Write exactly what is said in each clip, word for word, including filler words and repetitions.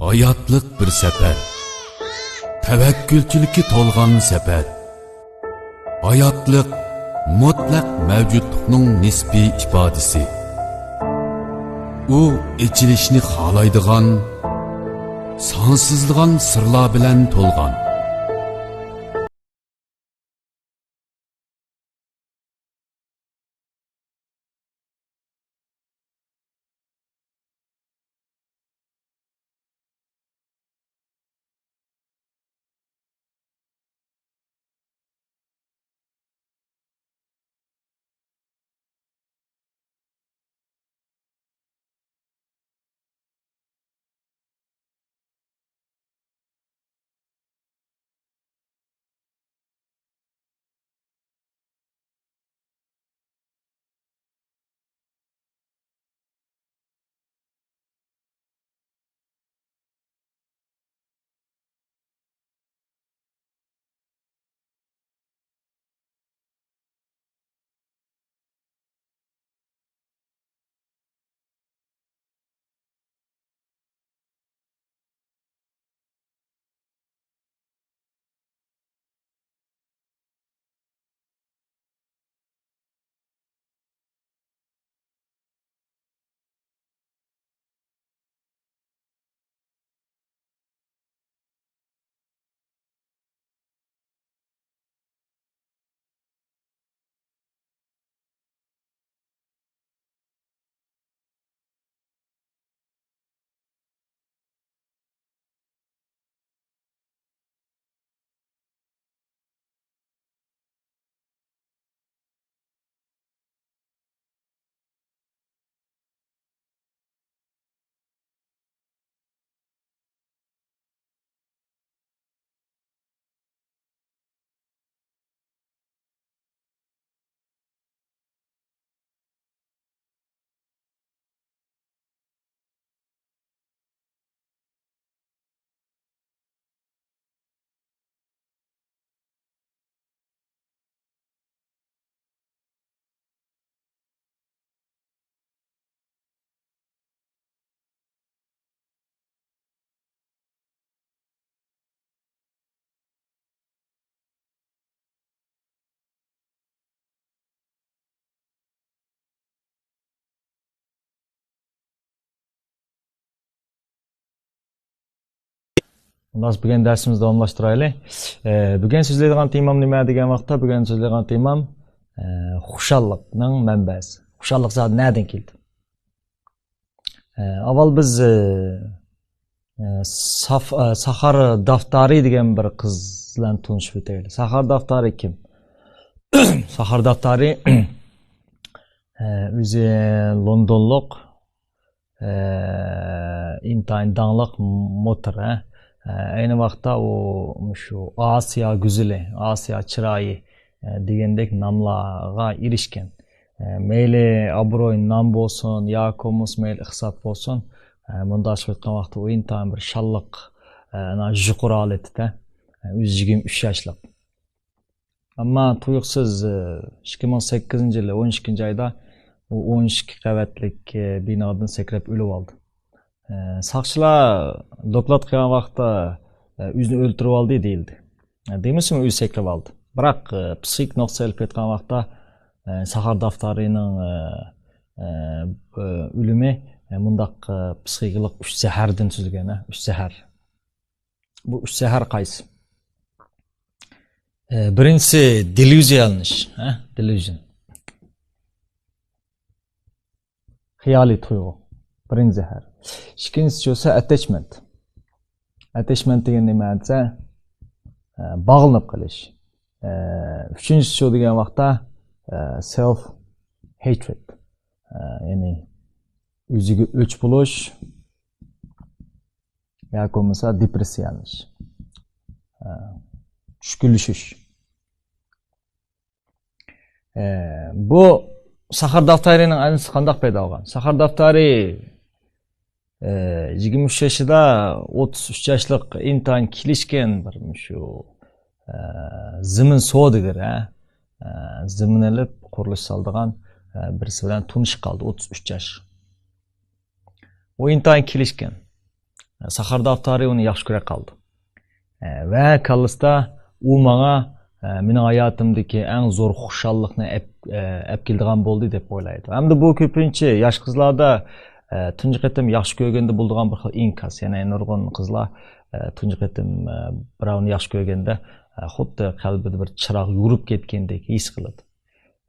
ھاياتلىق بىر سەپەر. تەۋەككۈلچىلىككە تولغان سەپەر. ھاياتلىق مۇتلەق مەۋجۇتلۇقنىڭ نىسپىي ئىپادىسى. ئۇ ئېچىلىشنى خالايدىغان، سانسىزلىغان سىرلار بىلەن تولغان. خۇلاس، بۈگۈن دەرسىمىزنى داۋاملاشتۇرايلى. ئە، بۈگۈن سۆزلەيدىغان تېمام نېمە دېگەن ۋاقىتتا، بۈگۈن سۆزلەيدىغان تېمام، ئە، خۇشاللىقنىڭ مەنبەسى. خۇشاللىق زادى نەدىن كېلىدۇ؟ ئە، ئاۋۋال بىز، ئە، ئە، ساف-، ئە، ساخار دافتارى دېگەن بىر قىز بىلەن تونۇشۇپ ئۆتەيلى. ساخار دافتارى كىم؟ ساخار دافتارى، ئە، ئۆزى لوندونلۇق، ئە، ئىنتايىن داڭلىق مودېل، ئە. ئە، ئەينى ۋاقىتتا ئۇ مۇشۇ ئاسىيا گۈزىلى، ئاسىيا چىرايى، ئە، دېگەندەك ناملارغا ئېرىشكەن. ئە، مەيلى ئابرۇي، نام بولسۇن، ياكى بولمىسا مەيلى ئىقتىساد بولسۇن، ئە، مۇنداق ئېيتقان ۋاقىتتا ئۇ ئىنتايىن بىر شاللىق، ئە، يۇقىرى ھالىتىدە، ئە، ئۆزى يىگىرمە ئۈچ ياشلىق. ئەمما تۇيۇقسىز، ئە، ئىككى مىڭ سەككىزىنچى يىلى ئون ئىككىنچى ئايدا ئۇ ئون ئىككى قەۋەتلىك، ئە، بىنادىن سەكرەپ ئۆلۈۋالدى. ئە، ساقچىلار دوكلات قىلغان ۋاقىتتا، ئە، ئۆزىنى ئۆلتۈرۈۋالدى دېيىلدى. ئە، دېمىسىمۇ ئۆزى سەكرەپ ئالدى. بىراق، ئە، پسىخىك نۇقتىسى ئېلىپ ئېيتقان ۋاقىتتا، ئە، ساخار دافتارىنىڭ، ئە، ئە، ئۆلۈمى، ئە، مۇنداق، ئە، پسىخىكىلىق ئۈچ زەھەردىن تۈزۈلگەن، ئە، ئۈچ زەھەر. بۇ ئۈچ زەھەر قايسى؟ ئە، بىرىنچىسى دېليۇزىيالىنىش، ھە؟ دېليۇزىيا. خىيالىي تۇيغۇ. بىرىنچى زەھەر. ئىككىنچىسى بولسا ئەتەچمەنت. ئەتەچمەنت دېگەن نېمە دېسە، ئە، باغلىنىپ قېلىش. ئە، ئۈچىنچىسى شۇ دېگەن ۋاقىتتا، ئە، سېلف ھېيترېد. ئە، يەنى ئۆزىگە ئۆچ بولۇش. ياكى بولمىسا دېپرېسسىيەلىنىش. ئە، چۈشكۈنلىشىش. ئە، بۇ ساخار دافتارىنىڭ ئەنىسى قانداق پەيدا بولغان؟ ساخار دافتارى، ئە، يىگىرمە ئۈچ يېشىدا ئوتتۇز ئۈچ ياشلىق ئىنتايىن كېلىشكەن بىر مۇشۇ، ئە، زېمىن سودىگىرى، ئە، زېمىن ئېلىپ قۇرۇلۇش سالىدىغان، ئە، بىرسى بىلەن تونۇشۇپ قالدى، ئوتتۇز ئۈچ ياش. ئۇ ئىنتايىن كېلىشكەن. ساخار دافتارى ئۇنى ياخشى كۆرۈپ قالدى. ئە، ۋە كاللىسىدا ئۇ ماڭا، ئە، مېنىڭ ھاياتىمدىكى ئەڭ زور خۇشاللىقنى ئەپ-، ئە، ئەپ كېلىدىغان بولدى دەپ ئويلايدۇ. ھەمدە بۇ كۆپىنچە ياش قىزلاردا، ئە، تۇنجى قېتىم ياخشى كۆرگەندە بولىدىغان بىر خىل ئىنكاس. يەنى نۇرغۇن قىزلار، ئە، تۇنجى قېتىم، ئە، بىراۋنى ياخشى كۆرگەندە، ئە، خۇددى قەلبىدە بىر چىراغ يورۇپ كەتكەندەك ھېس قىلىدۇ.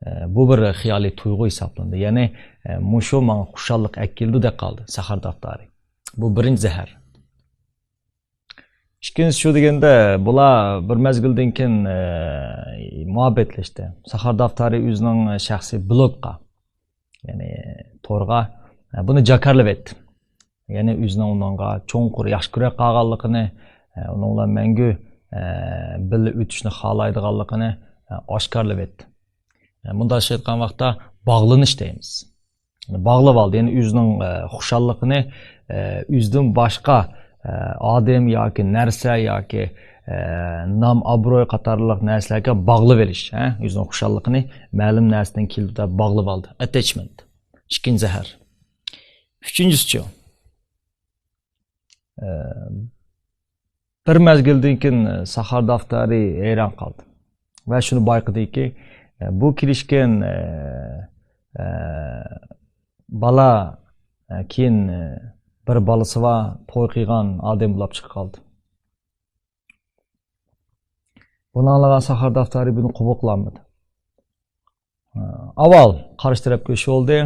ئە، بۇ بىر خىيالىي تۇيغۇ ھېسابلىنىدۇ. يەنى، ئە، مۇشۇ ماڭا خۇشاللىق ئەكېلىدۇ دەپ قالدى ساخار دافتارى. بۇ بىرىنچى زەھەر. ئىككىنچىسى شۇ دېگەندە، بۇلار بىر مەزگىلدىن كېيىن، ئە، مۇھەببەتلەشتى. ساخار دافتارى ئۆزىنىڭ شەخسىي بلوگقا، يەنى تورغا، ئە، بۇنى جاكارلىۋەتتى. يەنى ئۆزىنىڭ ئۇنىڭغا چوڭقۇر ياخشى كۆرۈپ قالغانلىقىنى، ئە، ئۇنىڭ بىلەن مەڭگۈ، ئە، بىللە ئۆتۈشنى خالايدىغانلىقىنى، ئە، ئاشكارىلىۋەتتى. ئە، مۇنداقچە ئېيتقان ۋاقىتتا باغلىنىش دەيمىز. باغلىۋالدى. يەنى ئۆزىنىڭ، ئە، خۇشاللىقىنى، ئە، ئۆزىدىن باشقا، ئە، ئادەم ياكى نەرسە ياكى، ئە، نام، ئابرۇي قاتارلىق نەرسىلەرگە باغلىۋېلىش، ھە؟ ئۆزىنىڭ خۇشاللىقىنى مەلۇم نەرسىدىن كېلىدۇ دەپ باغلىۋالدى. ئەتەچمېنت. ئىككىنچى زەھەر. ئۈچىنچىسىچۇ؟ ئە، بىر مەزگىلدىن كېيىن ساخار دافتارى ھەيران قالدى ۋە شۇنى بايقىدىكى، ئە، بۇ كېلىشكەن، ئە، ئە، بالا، ئە، كېيىن، ئە، بىر بالىسى بار، توي قىلغان ئادەم بولاپ چىقىپ قالدى. بۇنى ئاڭلىغان ساخار دافتارى بۇنى قوبۇل قىلالمىدى. ئاۋۋال قارشى تەرەپكە ئۆچ بولدى،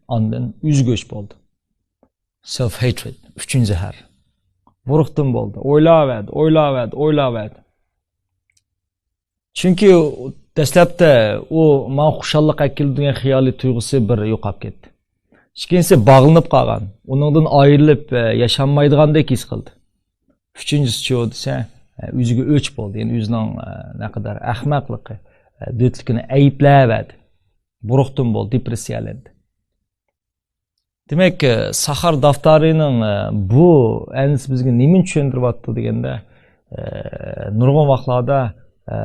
ئاندىن ئۆزىگە ئۆچ بولدى. سېلف ھېيترېد، ئۈچىنچى زەھەر. بۇرۇقتىن بولدى. ئويلاۋەردى، ئويلاۋەردى، ئويلاۋەردى. چۈنكى دەسلەپتە ئۇ ماڭا خۇشاللىق ئەكېلىدۇ دېگەن خىيالىي تۇيغۇسى بىر يوقاپ كەتتى. ئىككىنچىسى باغلىنىپ قالغان، ئۇنىڭدىن ئايرىلىپ، ئە، ياشانمايدىغاندەك ھېس قىلدى. ئۈچىنچىسىچۇ دېسە، ئە، ئۆزىگە ئۆچ بولدى. يەنى ئۆزىنىڭ، ئە، نەقەدەر ئەخمەقلىقى، ئە، دۆتلۈكىنى ئەيىبلەۋەردى. بۇرۇقتىن بولدى، دېپرېسسىيەلەندى. دېمەك، ئە، ساخار دافتارىنىڭ، ئە، بۇ ئەندىزىسى بىزگە نېمىنى چۈشەندۈرۈۋاتىدۇ دېگەندە، ئە، نۇرغۇن ۋاقىتلاردا، ئە،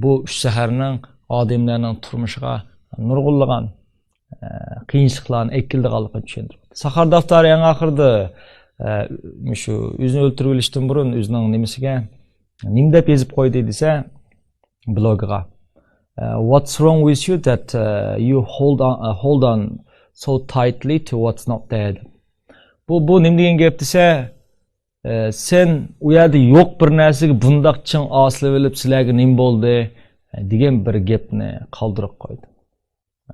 بۇ ئۈچ زەھەرنىڭ ئادەملەرنىڭ تۇرمۇشىغا نۇرغۇنلىغان، ئە، قىيىنچىلىقلارنى ئەكېلىدىغانلىقىنى چۈشەندۈرۈۋاتىدۇ. ساخار دافتارى ئەڭ ئاخىرىدا، ئە، مۇشۇ ئۆزىنى ئۆلتۈرۈۋېلىشتىن بۇرۇن ئۆزىنىڭ نېمىسىگە، نېمە دەپ يېزىپ قويدى دېسە، بلوگىغا، ئە، "What's wrong with you that, ئە, you hold on, ئە, hold on so tightly to what's not there؟" دەپ. بۇ، بۇ نېمە دېگەن گەپ دېسە، ئە، سەن ئۇ يەردە يوق بىر نەرسىگە بۇنداق چىڭ ئاسىلىۋېلىپ سىلەرگە نېمە بولدى، ئە، دېگەن بىر گەپنى قالدۇرۇپ قويدى.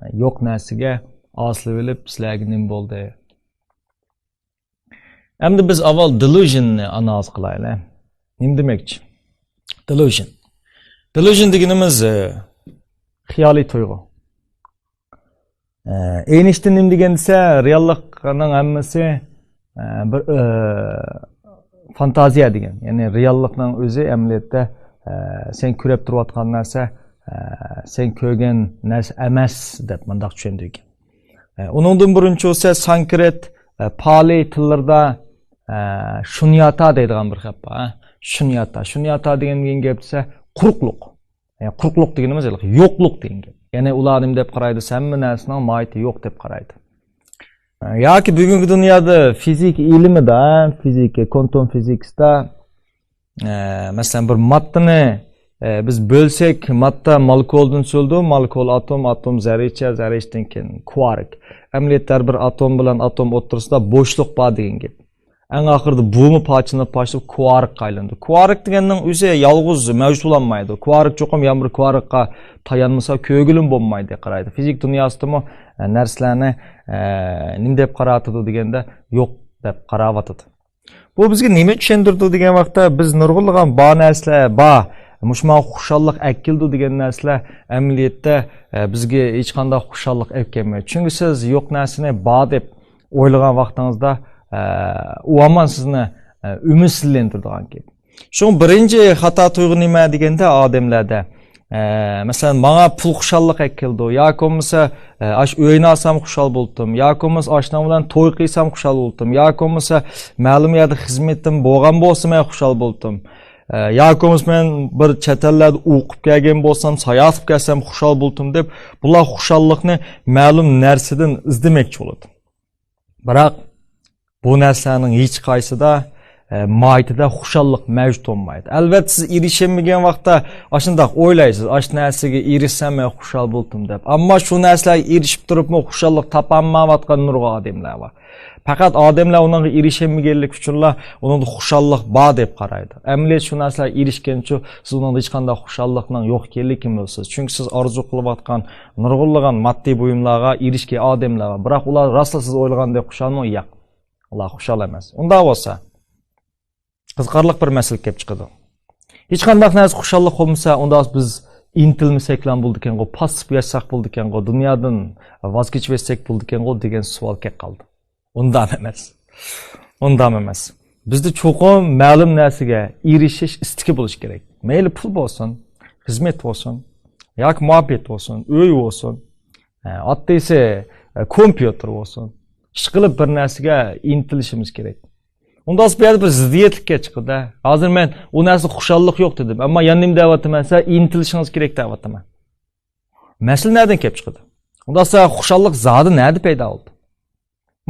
ئە، يوق نەرسىگە ئاسىلىۋېلىپ سىلەرگە نېمە بولدى؟ ئەمدى بىز ئاۋۋال دېلۇژننى ئانالىز قىلايلى. نېمە دېمەكچى؟ دېلۇژن. دېلۇژن دېگىنىمىز، ئە، خىيالىي تۇيغۇ. ئە، ئېينىشتىن نېمە دېگەن دېسە، رېئاللىقنىڭ ھەممىسى، ئە، بىر، ئە، فانتازىيە دېگەن. يەنى رېئاللىقنىڭ ئۆزى ئەمەلىيەتتە، ئە، سەن كۆرۈپ تۇرۇۋاتقان نەرسە، ئە، سەن كۆرگەن نەرسە ئەمەس دەپ مۇنداق چۈشەندۈرگەن. ئە، ئۇنىڭدىن بۇرۇنچە بولسا سانسكرىت، ئە، پالى تىللىرىدا، ئە، شۇنياتا دەيدىغان بىر گەپ بار، ھە. شۇنياتا. شۇنياتا دېگەن، دېگەن گەپ دېسە قۇرۇقلۇق. يەنى قۇرۇقلۇق دېگىنىمىز ھېلىقى يوقلۇق دېگەن گەپ. يەنى ئۇلار نېمە دەپ قارايدۇ دېسە، ھەممە نەرسىنىڭ ماھىيىتى يوق دەپ قارايدۇ. ئە، ياكى بۈگۈنكى دۇنيادا فىزىكا ئىلمىدا، فىزىكا، كوانتوم فىزىكىسىدا، ئە، مەسىلەن، بىر ماددىنى، ئە، بىز بۆلسەك، ماددا مولېكۇلدىن تۈزۈلىدۇ، مولېكۇل ئاتوم، ئاتوم زەررىچە، زەررىچىدىن كېيىن كۇئارك. ئەمەلىيەتتە ھەر بىر ئاتوم بىلەن ئاتوم ئوتتۇرىسىدا بوشلۇق بار دېگەن گەپ. ئەڭ ئاخىرىدا بۇمۇ پارچىلىنىپ، پارچىلىنىپ كۇئاركقا ئايلىنىدۇ. كۇئارك دېگەننىڭ ئۆزى يالغۇز مەۋجۇت بولالمايدۇ. كۇئارك چوقۇم يەنە بىر كۇئاركقا تايانمىسا، كۆرگىلىمۇ بولمايدۇ، قارايدۇ. فىزىك دۇنياسىدىمۇ، ئە، نەرسىلەرنى، ئە، نېمە دەپ قاراۋاتىدۇ دېگەندە، يوق دەپ قاراۋاتىدۇ. بۇ بىزگە نېمە چۈشەندۈرىدۇ دېگەن ۋاقىتتا، بىز نۇرغۇنلىغان بار نەرسىلەر بار، مۇشۇ ماڭا خۇشاللىق ئەكېلىدۇ دېگەن نەرسىلەر ئەمەلىيەتتە، ئە، بىزگە ھېچقانداق خۇشاللىق ئەپ كەلمەيدۇ. چۈنكى سىز يوق نەرسىنى بار دەپ ئويلىغان ۋاقتىڭىزدا، ئە، ئۇ ھامان سىزنى، ئە، ئۈمىدسىزلەندۈرىدىغان گەپ. شۇڭا بىرىنچى خاتا تۇيغۇ نېمە دېگەندە، ئادەملەردە، ئە، مەسىلەن، ماڭا پۇل خۇشاللىق ئەكېلىدۇ، ياكى بولمىسا، ئە، ئاشۇ ئۆينى ئالسام خۇشال بولدۇم، ياكى بولمىسا ئاشۇنىڭ بىلەن توي قىلسام خۇشال بولدۇم، ياكى بولمىسا مەلۇم يەردە خىزمىتىم بولغان بولسا مەن خۇشال بولدۇم، ئە، ياكى بولمىسا مەن بىر چەت ئەللەردە ئوقۇپ كەلگەن بولسام، ساياھەت قىلىپ كەلسەم خۇشال بولدۇم دەپ، بۇلار خۇشاللىقنى مەلۇم نەرسىدىن ئىزدىمەكچى بولىدۇ. بىراق، بۇ نەرسىلەرنىڭ ھېچقايسىدا، ئە، ماھىيىتىدە خۇشاللىق مەۋجۇت بولمايدۇ. ئەلۋەتتە، سىز ئېرىشەلمىگەن ۋاقىتتا ئاشۇنداق ئويلايسىز، ئاشۇ نەرسىگە ئېرىشسەم مەن خۇشال بولدۇم دەپ. ئەمما شۇ نەرسىلەرگە ئېرىشىپ تۇرۇپمۇ خۇشاللىق تاپالمايۋاتقان نۇرغۇن ئادەملەر بار. پەقەت ئادەملەر ئۇنىڭغا ئېرىشەلمىگەنلىكى ئۈچۈنلا ئۇنىڭدا خۇشاللىق بار دەپ قارايدۇ. ئەمەلىيەت شۇ نەرسىلەرگە ئېرىشكەنچۇ، سىز ئۇنىڭدا ھېچقانداق خۇشاللىقنىڭ يوق ئىكەنلىكىنى بىلىسىز. چۈنكى سىز ئارزۇ قىلىۋاتقان نۇرغۇنلىغان ماددىي بۇيۇملارغا ئېرىشكەن ئادەملەر بار. بىراق ئۇلار راسلا سىز ئويلىغاندەك خۇشالمۇ؟ ياق. ئۇلار خۇشال ئەمەس. ئۇنداق بولسا، قىزىقارلىق بىر مەسىلە كېلىپ چىقىدۇ. ھېچقانداق نەرسە خۇشاللىق بولمىسا، ئۇنداق بىز ئىنتىلمىسەكلا بولىدىكەنغۇ، پاسسىپ ياشىساق بولىدىكەنغۇ، دۇنيادىن ۋاز كېچىۋەتسەك بولىدىكەنغۇ دېگەن سوئال كېلىپ قالدى. ئۇنداق ئەمەس. ئۇنداق ئەمەس. بىزدە چوقۇم مەلۇم نەرسىگە ئېرىشىش ئىستىكى بولۇشى كېرەك. مەيلى پۇل بولسۇن، خىزمەت بولسۇن، ياكى مۇھەببەت بولسۇن، ئۆي بولسۇن، ئە، ئاددىيسى، ئە، كومپيۇتېر بولسۇن. ئىشقىلىپ بىر نەرسىگە ئىنتىلىشىمىز كېرەك. ئۇنداق بۇ يەردە بىر زىددىيەتلىك كېلىپ چىقىدۇ. ھازىر مەن ئۇ نەرسە خۇشاللىق يوق دېدىم. ئەمما يەنە نېمە دەۋاتىمەن دېسە، ئىنتىلىشىڭىز كېرەك دەۋاتىمەن. مەسىلە نەدىن كېلىپ چىقىدۇ؟ ئۇنداق بولسا خۇشاللىق زادى نەدە پەيدا بولدى؟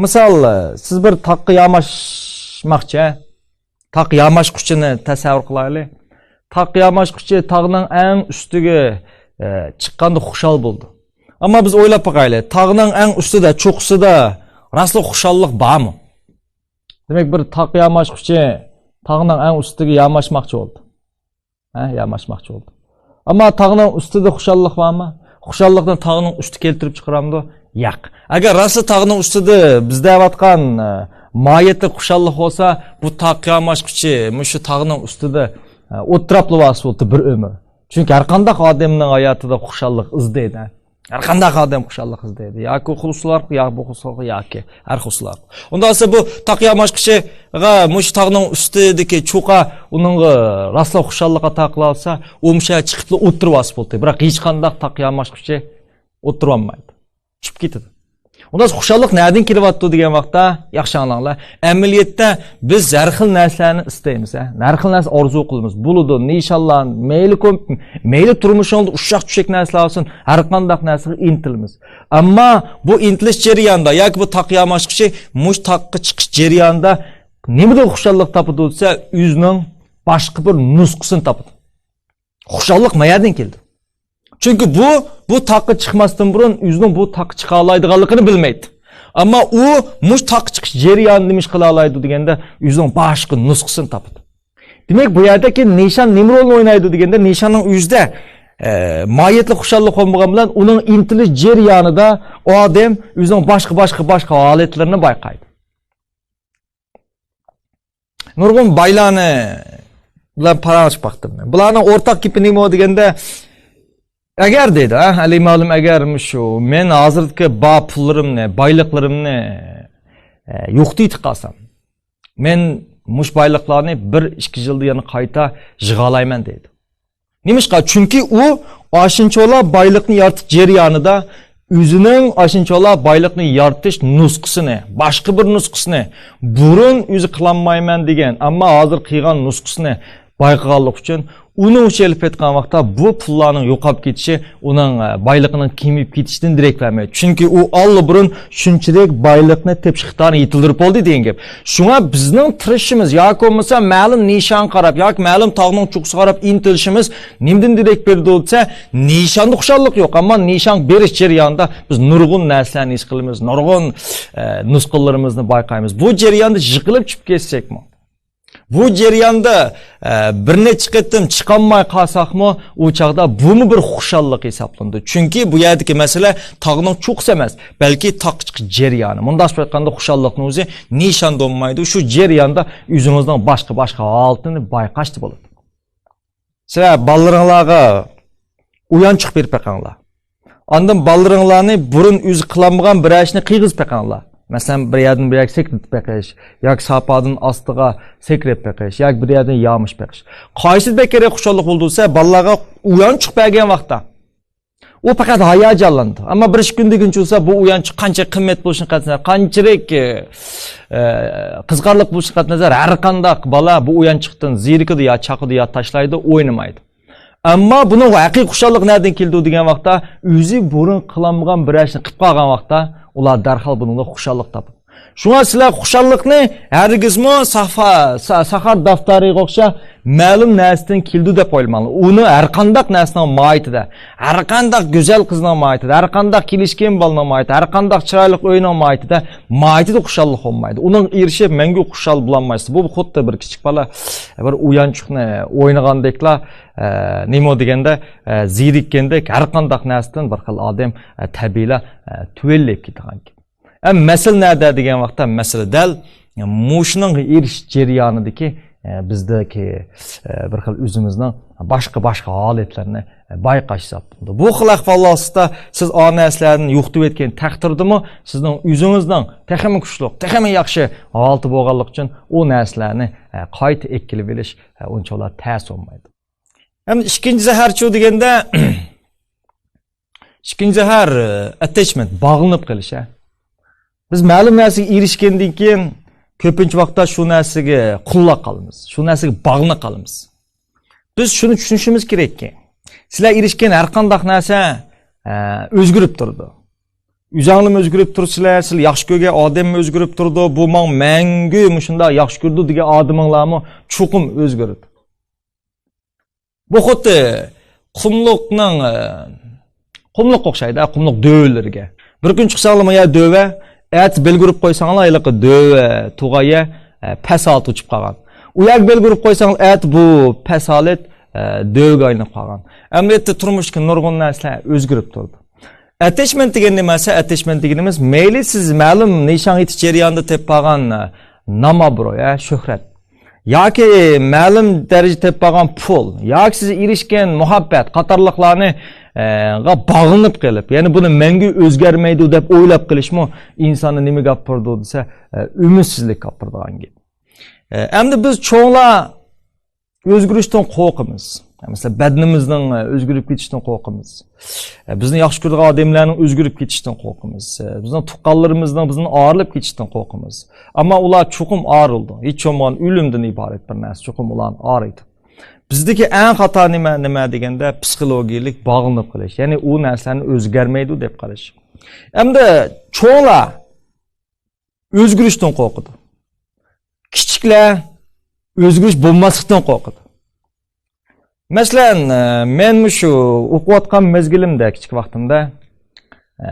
مىسال، سىز بىر تاغقا ياماشماقچى، ھە؟ تاغ ياماشقۇچىنى تەسەۋۋۇر قىلايلى. تاغ ياماشقۇچى تاغنىڭ ئەڭ ئۈستىگە، ئە، چىققاندا خۇشال بولىدۇ. ئەمما بىز ئويلاپ باقايلى، تاغنىڭ ئەڭ ئۈستىدە، چوققىسىدا راسلا خۇشاللىق بارمۇ؟ دېمەك، بىر تاغ ياماشقۇچى تاغنىڭ ئەڭ ئۈستىگە ياماشماقچى بولدى. ھە، ياماشماقچى بولدى. ئەمما تاغنىڭ ئۈستىدە خۇشاللىق بارمۇ؟ خۇشاللىقنى تاغنىڭ ئۈستى كەلتۈرۈپ چىقىرامدۇ؟ ياق. ئەگەر راسلا تاغنىڭ ئۈستىدە بىز دەۋاتقان، ئە، ماھىيەتلىك خۇشاللىق بولسا، بۇ تاغ ياماشقۇچى مۇشۇ تاغنىڭ ئۈستىدە، ئە، ئولتۇراپلا بولسا بولدى بىر ئۆمۈر. چۈنكى ھەر قانداق ئادەمنىڭ ھاياتىدا خۇشاللىق ئىزدەيدۇ. ھەر قانداق ئادەم خۇشاللىق ئىزدەيدۇ. ياكى خۇشاللىق، يا بۇ خۇشاللىق، ياكى ھەر خۇشاللىق. ئۇنداق بولسا بۇ تاغ ياماشقۇچىغا مۇشۇ تاغنىڭ ئۈستىدىكى چوققا ئۇنىڭغا راسلا خۇشاللىق ئاتا قىلالىسا، ئۇ مۇشۇ يەرگە چىقىپلا ئولتۇرۇۋالسا بولدى. بىراق ھېچقانداق تاغ ياماشقۇچى ئولتۇرالمايدۇ. چۈشۈپ كېتىدۇ. ئۇنداق خۇشاللىق نەدىن كېلىۋاتىدۇ دېگەن ۋاقىتتا، ياخشى ئاڭلاڭلار. ئەمەلىيەتتە بىز ھەر خىل نەرسىلەرنى ئىستەيمىز، ھە؟ ھەر خىل نەرسە ئارزۇ قىلىمىز. بولىدۇ، نىشانلار، مەيلى كوم-، مەيلى تۇرمۇشىڭىزدا ئۇششاق چۈشەك نەرسىلەر بولسۇن، ھەر قانداق نەرسىگە ئىنتىلىمىز. ئەمما بۇ ئىنتىلىش جەريانىدا ياكى بۇ تاغ ياماشقۇچى مۇشۇ تاغقا چىقىش جەريانىدا نېمىدىن خۇشاللىق تاپىدۇ دېسە، ئۆزىنىڭ باشقا بىر نۇسخىسىنى تاپىدۇ. خۇشاللىق ما يەردىن كېلىدۇ؟ چۈنكى بۇ، بۇ تاغقا چىقماستىن بۇرۇن ئۆزىنىڭ بۇ تاغقا چىقالايدىغانلىقىنى بىلمەيدۇ. ئەمما ئۇ مۇشۇ تاغقا چىقىش جەريانىدا نېمە ئىش قىلالايدۇ دېگەندە، ئۆزىنىڭ باشقا نۇسخىسىنى تاپىدۇ. دېمەك، بۇ يەردىكى نىشان نېمە رولنى ئوينايدۇ دېگەندە، نىشاننىڭ ئۆزىدە، ئە، ماھىيەتلىك خۇشاللىق بولمىغان بىلەن ئۇنىڭ ئىنتىلىش جەريانىدا ئۇ ئادەم ئۆزىنىڭ باشقا، باشقا، باشقا ھالەتلىرىنى بايقايدۇ. نۇرغۇن بايلارنى بىلەن پاراڭلىشىپ باقتىم. بۇلارنىڭ ئورتاق گېپى نېمە دېگەندە، ئەگەر دەيدۇ، ھە، ئەلى مالىم، ئەگەر مۇشۇ مەن ھازىرقى بار پۇللىرىمنى، بايلىقلىرىمنى، ئە، يوقىتىپ قالسام، مەن مۇشۇ بايلىقلارنى بىر ئىككى يىلدا يەنە قايتا يىغالايمەن دەيدۇ. نېمىشقا؟ چۈنكى ئۇ ئاشۇنچىۋالا بايلىقنى يارىتىش جەريانىدا ئۆزىنىڭ ئاشۇنچىۋالا بايلىقنى يارىتىش نۇسخىسىنى، باشقا بىر نۇسخىسىنى، بۇرۇن ئۆزى قىلالمايمەن دېگەن، ئەمما ھازىر قىلغان نۇسخىسىنى بايقىغانلىقى ئۈچۈن، ئۇنىڭ ئۈچۈن ئېلىپ ئېيتقان ۋاقىتتا بۇ پۇللارنىڭ يوقاپ كېتىشى ئۇنىڭ، ئە، بايلىقىنىڭ كېمىيىپ كېتىشىدىن دېرەك بەرمەيدۇ. چۈنكى ئۇ ئاللىبۇرۇن شۇنچىلىك بايلىقنى تېپىش ئىقتىدارىنى يېتىلدۈرۈپ بولدى دېگەن گەپ. شۇڭا بىزنىڭ تىرىشىشىمىز ياكى بولمىسا مەلۇم نىشانغا قاراپ ياكى مەلۇم تاغنىڭ چوققىسىغا قاراپ ئىنتىلىشىمىز نېمىدىن دېرەك بېرىدۇ دېسە، نىشاندا خۇشاللىق يوق، ئەمما نىشانغا بېرىش جەريانىدا بىز نۇرغۇن نەرسىلەرنى ھېس قىلىمىز، نۇرغۇن، ئە، نۇسخىلىرىمىزنى بايقايمىز. بۇ جەرياندا يىقىلىپ چۈشۈپ كەتسەكمۇ، بۇ جەرياندا، ئە، بىر نەچچە قېتىم چىقالماي قالساقمۇ، ئۇ چاغدا بۇمۇ بىر خۇشاللىق ھېسابلىنىدۇ. چۈنكى بۇ يەردىكى مەسىلە تاغنىڭ چوققىسى ئەمەس، بەلكى تاغقا چىقىش جەريانى. مۇنداقچە ئېيتقاندا، خۇشاللىقنىڭ ئۆزى نىشاندا بولمايدۇ. شۇ جەرياندا ئۆزىڭىزنىڭ باشقا، باشقا ھالىتىنى بايقاشتا بولىدۇ. سىلەر بالىلىرىڭلارغا ئويۇنچۇق بېرىپ بېقىڭلار. ئاندىن بالىلىرىڭلارنى بۇرۇن ئۆزى قىلالمىغان بىرەر ئىشنى قىلغۇزۇپ بېقىڭلار. مەسىلەن، بىر يەردىن بىر يەرگە سەكرىتىپ بېقىش ياكى ساپادىن ئاستىغا سەكرەپ بېقىش ياكى بىر يەردىن يامىشىپ بېقىش. قايسى بەكرەك خۇشاللىق بولدۇرسا، بالىلارغا ئويۇنچۇق بەرگەن ۋاقىتتا ئۇ پەقەت ھاياجانلىنىدۇ. ئەمما بىر ئىككى كۈندىن كېيىن بولسا، بۇ ئويۇنچۇق قانچە قىممەت بولۇشىغا قەتئىينەزەر، قانچىلىك، ئە، ئە، قىزىقارلىق بولۇشىغا قەتئىينەزەر، ھەر قانداق بالا بۇ ئويۇنچۇقتىن زېرىكىدۇ يا چاقىدۇ يا تاشلايدۇ، ئوينىمايدۇ. ئەمما بۇنىڭ ھەقىقىي خۇشاللىق نەدىن كېلىدۇ دېگەن ۋاقىتتا، ئۆزى بۇرۇن قىلالمىغان بىرەر ئىشنى قىلىپ قالغان ۋاقىتتا، ئۇلار دەرھال بۇنىڭدىن خۇشاللىق تاپىدۇ. شۇڭا سىلەر خۇشاللىقنى ھەرگىزمۇ ساخا-، سا-، ساخار دەپتەرىگە ئوخشاپ مەلۇم نەرسىدىن كېلىدۇ دەپ ئويلىماڭلار. ئۇنى ھەر قانداق نەرسىنىڭ ماھىيىتىدە، ھەر قانداق گۈزەل قىزنىڭ ماھىيىتىدە، ھەر قانداق كېلىشكەن بالىنىڭ ماھىيىتىدە، ھەر قانداق چىرايلىق ئۆينىڭ ماھىيىتىدە، ماھىيىتىدە خۇشاللىق بولمايدۇ. ئۇنىڭغا ئېرىشىپ مەڭگۈ خۇشال بولالمايسىز. بۇ خۇددى بىر كىچىك بالا بىر ئويۇنچۇقنى ئوينىغاندەكلا، ئە، نېمە دېگەندە، ئە، زېرىككەندەك ھەر قانداق نەرسىدىن بىر خىل ئادەم، ئە، تەبىئىيلا، ئە، تۆۋەنلەپ كېتىدىغان گەپ. ئە، مەسىلە نەدە دېگەن ۋاقىتتا، مەسىلە دەل مۇشۇنىڭغا ئېرىشىش جەريانىدىكى، ئە، بىزدىكى، ئە، بىر خىل ئۆزىمىزنىڭ باشقا، باشقا ھالەتلەرنى، ئە، بايقاش ھېساب بولىدۇ. بۇ خىل ئەھۋال ئاستىدا سىز ئا نەرسىلەردىن يوقىتىۋەتكەن تەقدىردىمۇ سىزنىڭ ئۆزىڭىزنىڭ تېخىمۇ كۈچلۈك، تېخىمۇ ياخشى ھالىتى بولغانلىقى ئۈچۈن ئۇ نەرسىلەرنى، ئە، قايتا ئەكېلىپ ئېلىش، ئە، ئۇنچىۋالا تەس بولمايدۇ. ئەمدى ئىككىنچى زەھەرچۇ دېگەندە، ئىككىنچى زەھەر، ئە، ئەتەچمېنت، باغلىنىپ قېلىش، ھە. بىز مەلۇم نەرسىگە ئېرىشكەندىن كېيىن، كۆپىنچە ۋاقىتتا شۇ نەرسىگە قۇللاپ قالىمىز، شۇ نەرسىگە باغلىنىپ قالىمىز. بىز شۇنى چۈشىنىشىمىز كېرەككى، سىلەر ئېرىشكەن ھەر قانداق نەرسە، ئە، ئۆزگىرىپ تۇرىدۇ. ئۆزەڭلىمۇ ئۆزگىرىپ تۇرىسىلەر، سىلەر ياخشى كۆرگەن ئادەممۇ ئۆزگىرىپ تۇرىدۇ، بۇ ماڭا مەڭگۈ مۇشۇنداق ياخشى كۆرىدۇ دېگەن ئادىمىڭلارمۇ چوقۇم ئۆزگىرىدۇ. بۇ خۇددى قۇملۇقنىڭ، ئە، قۇملۇققا ئوخشايدۇ، قۇملۇق دۆۋىلىرىگە. بىر كۈن چىقساڭلار، ما يەر دۆۋە، ئەتە بەلگە ئۇرۇپ قويساڭلار، ھېلىقى دۆۋە تۇغان يەر، ئە، پەس ھالەتكە ئۆتۈپ قالغان. ئۇ يەرگە بەلگە ئۇرۇپ قويساڭلار، ئەتە بۇ پەس ھالەت، ئە، دۆۋىگە ئايلىنىپ قالغان. ئەمەلىيەتتە تۇرمۇشتىكى نۇرغۇن نەرسىلەر ئۆزگىرىپ تۇرىدۇ. ئەتەچمېنت دېگەن نېمە دېسە، ئەتەچمېنت دېگىنىمىز مەيلى سىز مەلۇم نىشانغا يېتىش جەريانىدا تېپىپ قالغان، ئە، نام ئابرۇي، ئە، شۆھرەت ياكى مەلۇم دەرىجە تېپىپ قالغان پۇل ياكى سىز ئېرىشكەن مۇھەببەت قاتارلىقلارنى، ئە، غا باغلىنىپ قېلىپ، يەنى بۇنى مەڭگۈ ئۆزگەرمەيدۇ دەپ ئويلاپ قېلىشمۇ ئىنساننى نېمىگە ئاپىرىدۇ دېسە، ئە، ئۈمىدسىزلىككە ئاپىرىدىغان گەپ. ئە، ئەمدى بىز چوڭلار ئۆزگىرىشتىن قورقىمىز. مەسىلەن، بەدىنىمىزنىڭ ئۆزگىرىپ كېتىشتىن قورقىمىز. بىزنى ياخشى كۆرىدىغان ئادەملەرنىڭ ئۆزگىرىپ كېتىشتىن قورقىمىز. بىزنىڭ تۇغقانلىرىمىزنىڭ بىزدىن ئايرىلىپ كېتىشتىن قورقىمىز. ئەمما ئۇلار چوقۇم ئايرىلىدۇ. ھېچ بولمىغان ئۆلۈمدىن ئىبارەت بىر نەرسە چوقۇم ئۇلارنى ئايرىيدۇ. بىزدىكى ئەڭ خاتا نېمە، نېمە دېگەندە، پسىخولوگىيەلىك باغلىنىپ قېلىش. يەنى ئۇ نەرسىلەرنى ئۆزگەرمەيدۇ دەپ قاراش. ئەمدى چوڭلار ئۆزگىرىشتىن قورقىدۇ. كىچىكلەر ئۆزگىرىش بولماسلىقتىن قورقىدۇ. مەسىلەن، ئە، مەن مۇشۇ ئوقۇۋاتقان مەزگىلىمدە، كىچىك ۋاقتىمدا، ئە،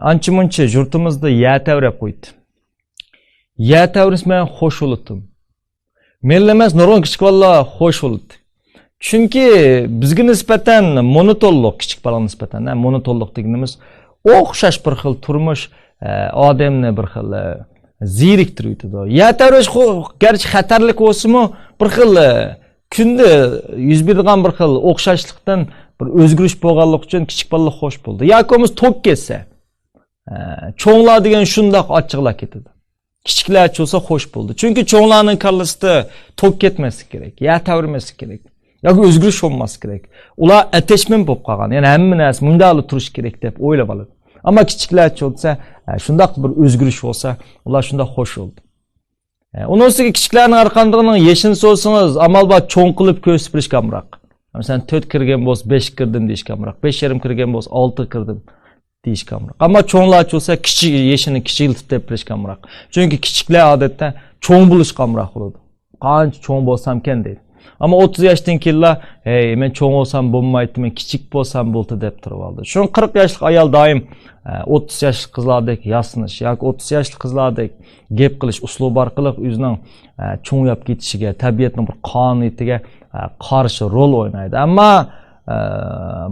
ئانچە-مۇنچە يۇرتىمىزدا يەر تەۋرەپ قويدى. يەر تەۋرىسە مەن خوش بولاتتىم. مەنلا ئەمەس، نۇرغۇن كىچىك بالىلار خوش بولاتتى. چۈنكى بىزگە نىسبەتەن مونوتونلۇق، كىچىك بالىغا نىسبەتەن، ھە، مونوتونلۇق دېگىنىمىز ئوخشاش بىر خىل تۇرمۇش، ئە، ئادەمنى بىر خىل، ئە، زېرىكتۈرۈۋېتىدۇ. يەر تەۋرەش خو-، گەرچە خەتەرلىك بولسىمۇ، بىر خىل، ئە، كۈندە يۈز بېرىدىغان بىر خىل ئوخشاشلىقتىن بىر ئۆزگىرىش بولغانلىقى ئۈچۈن كىچىك بالىلار خوش بولىدۇ. ياكى بولمىسا توك كەتسە، ئە، چوڭلار دېگەن شۇنداق ئاچچىقلاپ كېتىدۇ. كىچىكلەرچە بولسا خوش بولىدۇ. چۈنكى چوڭلارنىڭ كاللىسىدا توك كەتمەسلىكى كېرەك، يەر تەۋرىمەسلىكى كېرەك، ياكى ئۆزگىرىش بولماسلىقى كېرەك. ئۇلار ئەتەچمېنت بولۇپ قالغان، يەنى ھەممە نەرسە مۇنداقلا تۇرۇشى كېرەك دەپ ئويلاپ ئالىدۇ. ئەمما كىچىكلەرچە بولسا، ئە، شۇنداق بىر ئۆزگىرىش بولسا، ئۇلار شۇنداق خوش بولىدۇ. ئە، ئۇنىڭ ئۈستىگە كىچىكلەرنىڭ ھەرقاندىقىنىڭ يېشىنى سورىسىڭىز، ئامال بار چوڭ قىلىپ كۆرسىتىپ بېرىشكە ئامراق. مەسىلەن، تۆت كىرگەن بولسا بەشكە كىردىم دېيىشكە ئامراق، بەش يېرىم كىرگەن بولسا ئالتىغا كىردىم دېيىشكە ئامراق. ئەمما چوڭلارچە بولسا كىچىك، يېشىنى كىچىكلىتىپ دەپ بېرىشكە ئامراق. چۈنكى كىچىكلەر ئادەتتە چوڭ بولۇشقا ئامراق بولىدۇ. قانچە چوڭ بولسامكەن دەيدۇ. ئەمما ئوتتۇز ياشتىن كېيىنلا، ھەي، مەن چوڭ بولسام بولمايتتىمەن، كىچىك بولسام بولدى دەپ تۇرۇۋالىدۇ. شۇڭا قىرىق ياشلىق ئايال دائىم، ئە، ئوتتۇز ياشلىق قىزلاردەك ياسىنىش ياكى ئوتتۇز ياشلىق قىزلاردەك گەپ قىلىش ئۇسلۇبى ئارقىلىق ئۆزىنىڭ، ئە، چوڭىياپ كېتىشىگە، تەبىئەتنىڭ بىر قانۇنىيىتىگە، ئە، قارشى رول ئوينايدۇ. ئەمما ئە،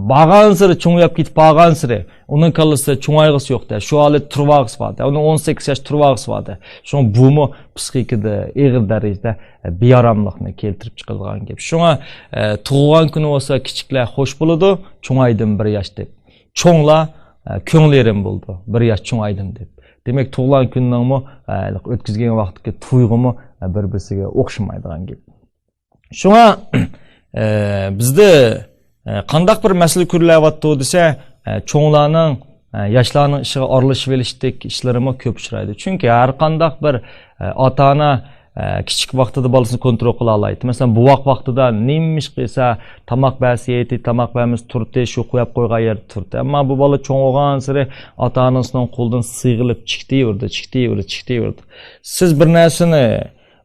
بارغانسېرى چوڭىياپ كېتىپ بارغانسېرى ئۇنىڭ كاللىسىدا چوڭايغۇسى يوق-دە، شۇ ھالەتتە تۇرۇۋالغۇسى بار-دە، ئۇنىڭ ئون سەككىز ياش تۇرۇۋالغۇسى بار-دە. شۇڭا بۇمۇ پسىخىكىدا ئېغىر دەرىجىدە، ئە، بىئاراملىقنى كەلتۈرۈپ چىقىرىدىغان گەپ. شۇڭا، ئە، تۇغۇلغان كۈنى بولسا كىچىكلەر خوش بولىدۇ، چوڭايدىم بىر ياش دەپ. چوڭلار، ئە، كۆڭلى يېرىم بولىدۇ، بىر ياش چوڭايدىم دەپ. دېمەك، تۇغۇلغان كۈننىڭمۇ، ئە، ئۆتكۈزگەن ۋاقىتتىكى تۇيغۇمۇ، ئە، بىر-بىرسىگە ئوخشىمايدىغان گەپ. شۇڭا، ئە، بىزدە، ئە، قانداق بىر مەسىلە كۆرۈلۈۋاتىدۇ دېسە، ئە، چوڭلارنىڭ، ئە، ياشلارنىڭ ئىشىغا ئارىلىشىۋېلىشتەك ئىشلىرىمۇ كۆپ ئۇچرايدۇ. چۈنكى ھەر قانداق بىر، ئە، ئاتا-ئانا، ئە، كىچىك ۋاقتىدا بالىسىنى كونترول قىلالايتتى. مەسىلەن، بوۋاق ۋاقتىدا نېمە ئىش قىلسا، تاماق بەرسە يەيتتى، تاماق بەرمىسە تۇرتتى، شۇ قويۇپ قويغان يەردە تۇرتتى. ئەمما بۇ بالا چوڭ بولغانسېرى ئاتا-ئانىسىنىڭ قولىدىن سىغىلىپ چىقتىۋېرىدۇ، چىقتىۋېرىدۇ، چىقتىۋېرىدۇ. سىز بىر نەرسىنى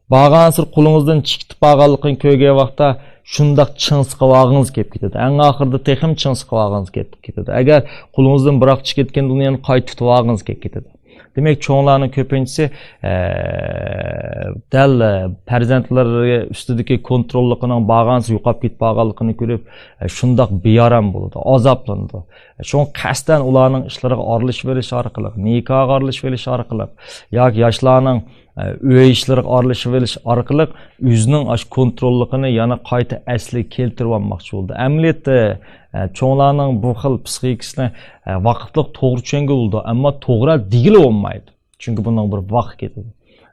بارغانسېرى قولىڭىزدىن چىقىپ بارغانلىقىنى كۆرگەن ۋاقىتتا شۇنداق چىڭ سىقىۋالغىڭىز كېلىپ كېتىدۇ. ئەڭ ئاخىرىدا تېخىمۇ چىڭ سىقىۋالغىڭىز كېلىپ كېتىدۇ. ئەگەر قولىڭىزدىن بىراق چىقىپ كەتكەندە ئۇنى يەنە قايتا تۇتۇۋالغىڭىز كېلىپ كېتىدۇ. دېمەك، چوڭلارنىڭ كۆپىنچىسى، ئە، دەل، ئە، پەرزەنتلىرى ئۈستىدىكى كونتروللۇقىنىڭ بارغانسېرى يوقاپ كېتىپ بارغانلىقىنى كۆرۈپ، ئە، شۇنداق بىئارام بولىدۇ، ئازابلىنىدۇ. شۇڭا قەستەن ئۇلارنىڭ ئىشلىرىغا ئارىلىشىۋېلىش ئارقىلىق، نىكاھقا ئارىلىشىۋېلىش ئارقىلىق ياكى ياشلارنىڭ، ئە، ئۆي ئىشلىرىغا ئارىلىشىۋېلىش ئارقىلىق ئۆزىنىڭ ئاشۇ كونتروللۇقىنى يەنە قايتا ئەسلىگە كەلتۈرۈۋالماقچى بولىدۇ. ئەمەلىيەتتە، ئە، چوڭلارنىڭ بۇ خىل پسىخىكىسىنى، ئە، ۋاقىتلىق توغرا چۈشەنگىلى بولىدۇ، ئەمما توغرا دېگىلى بولمايدۇ. چۈنكى بۇنىڭ بىر ۋاقتى كېتىدۇ.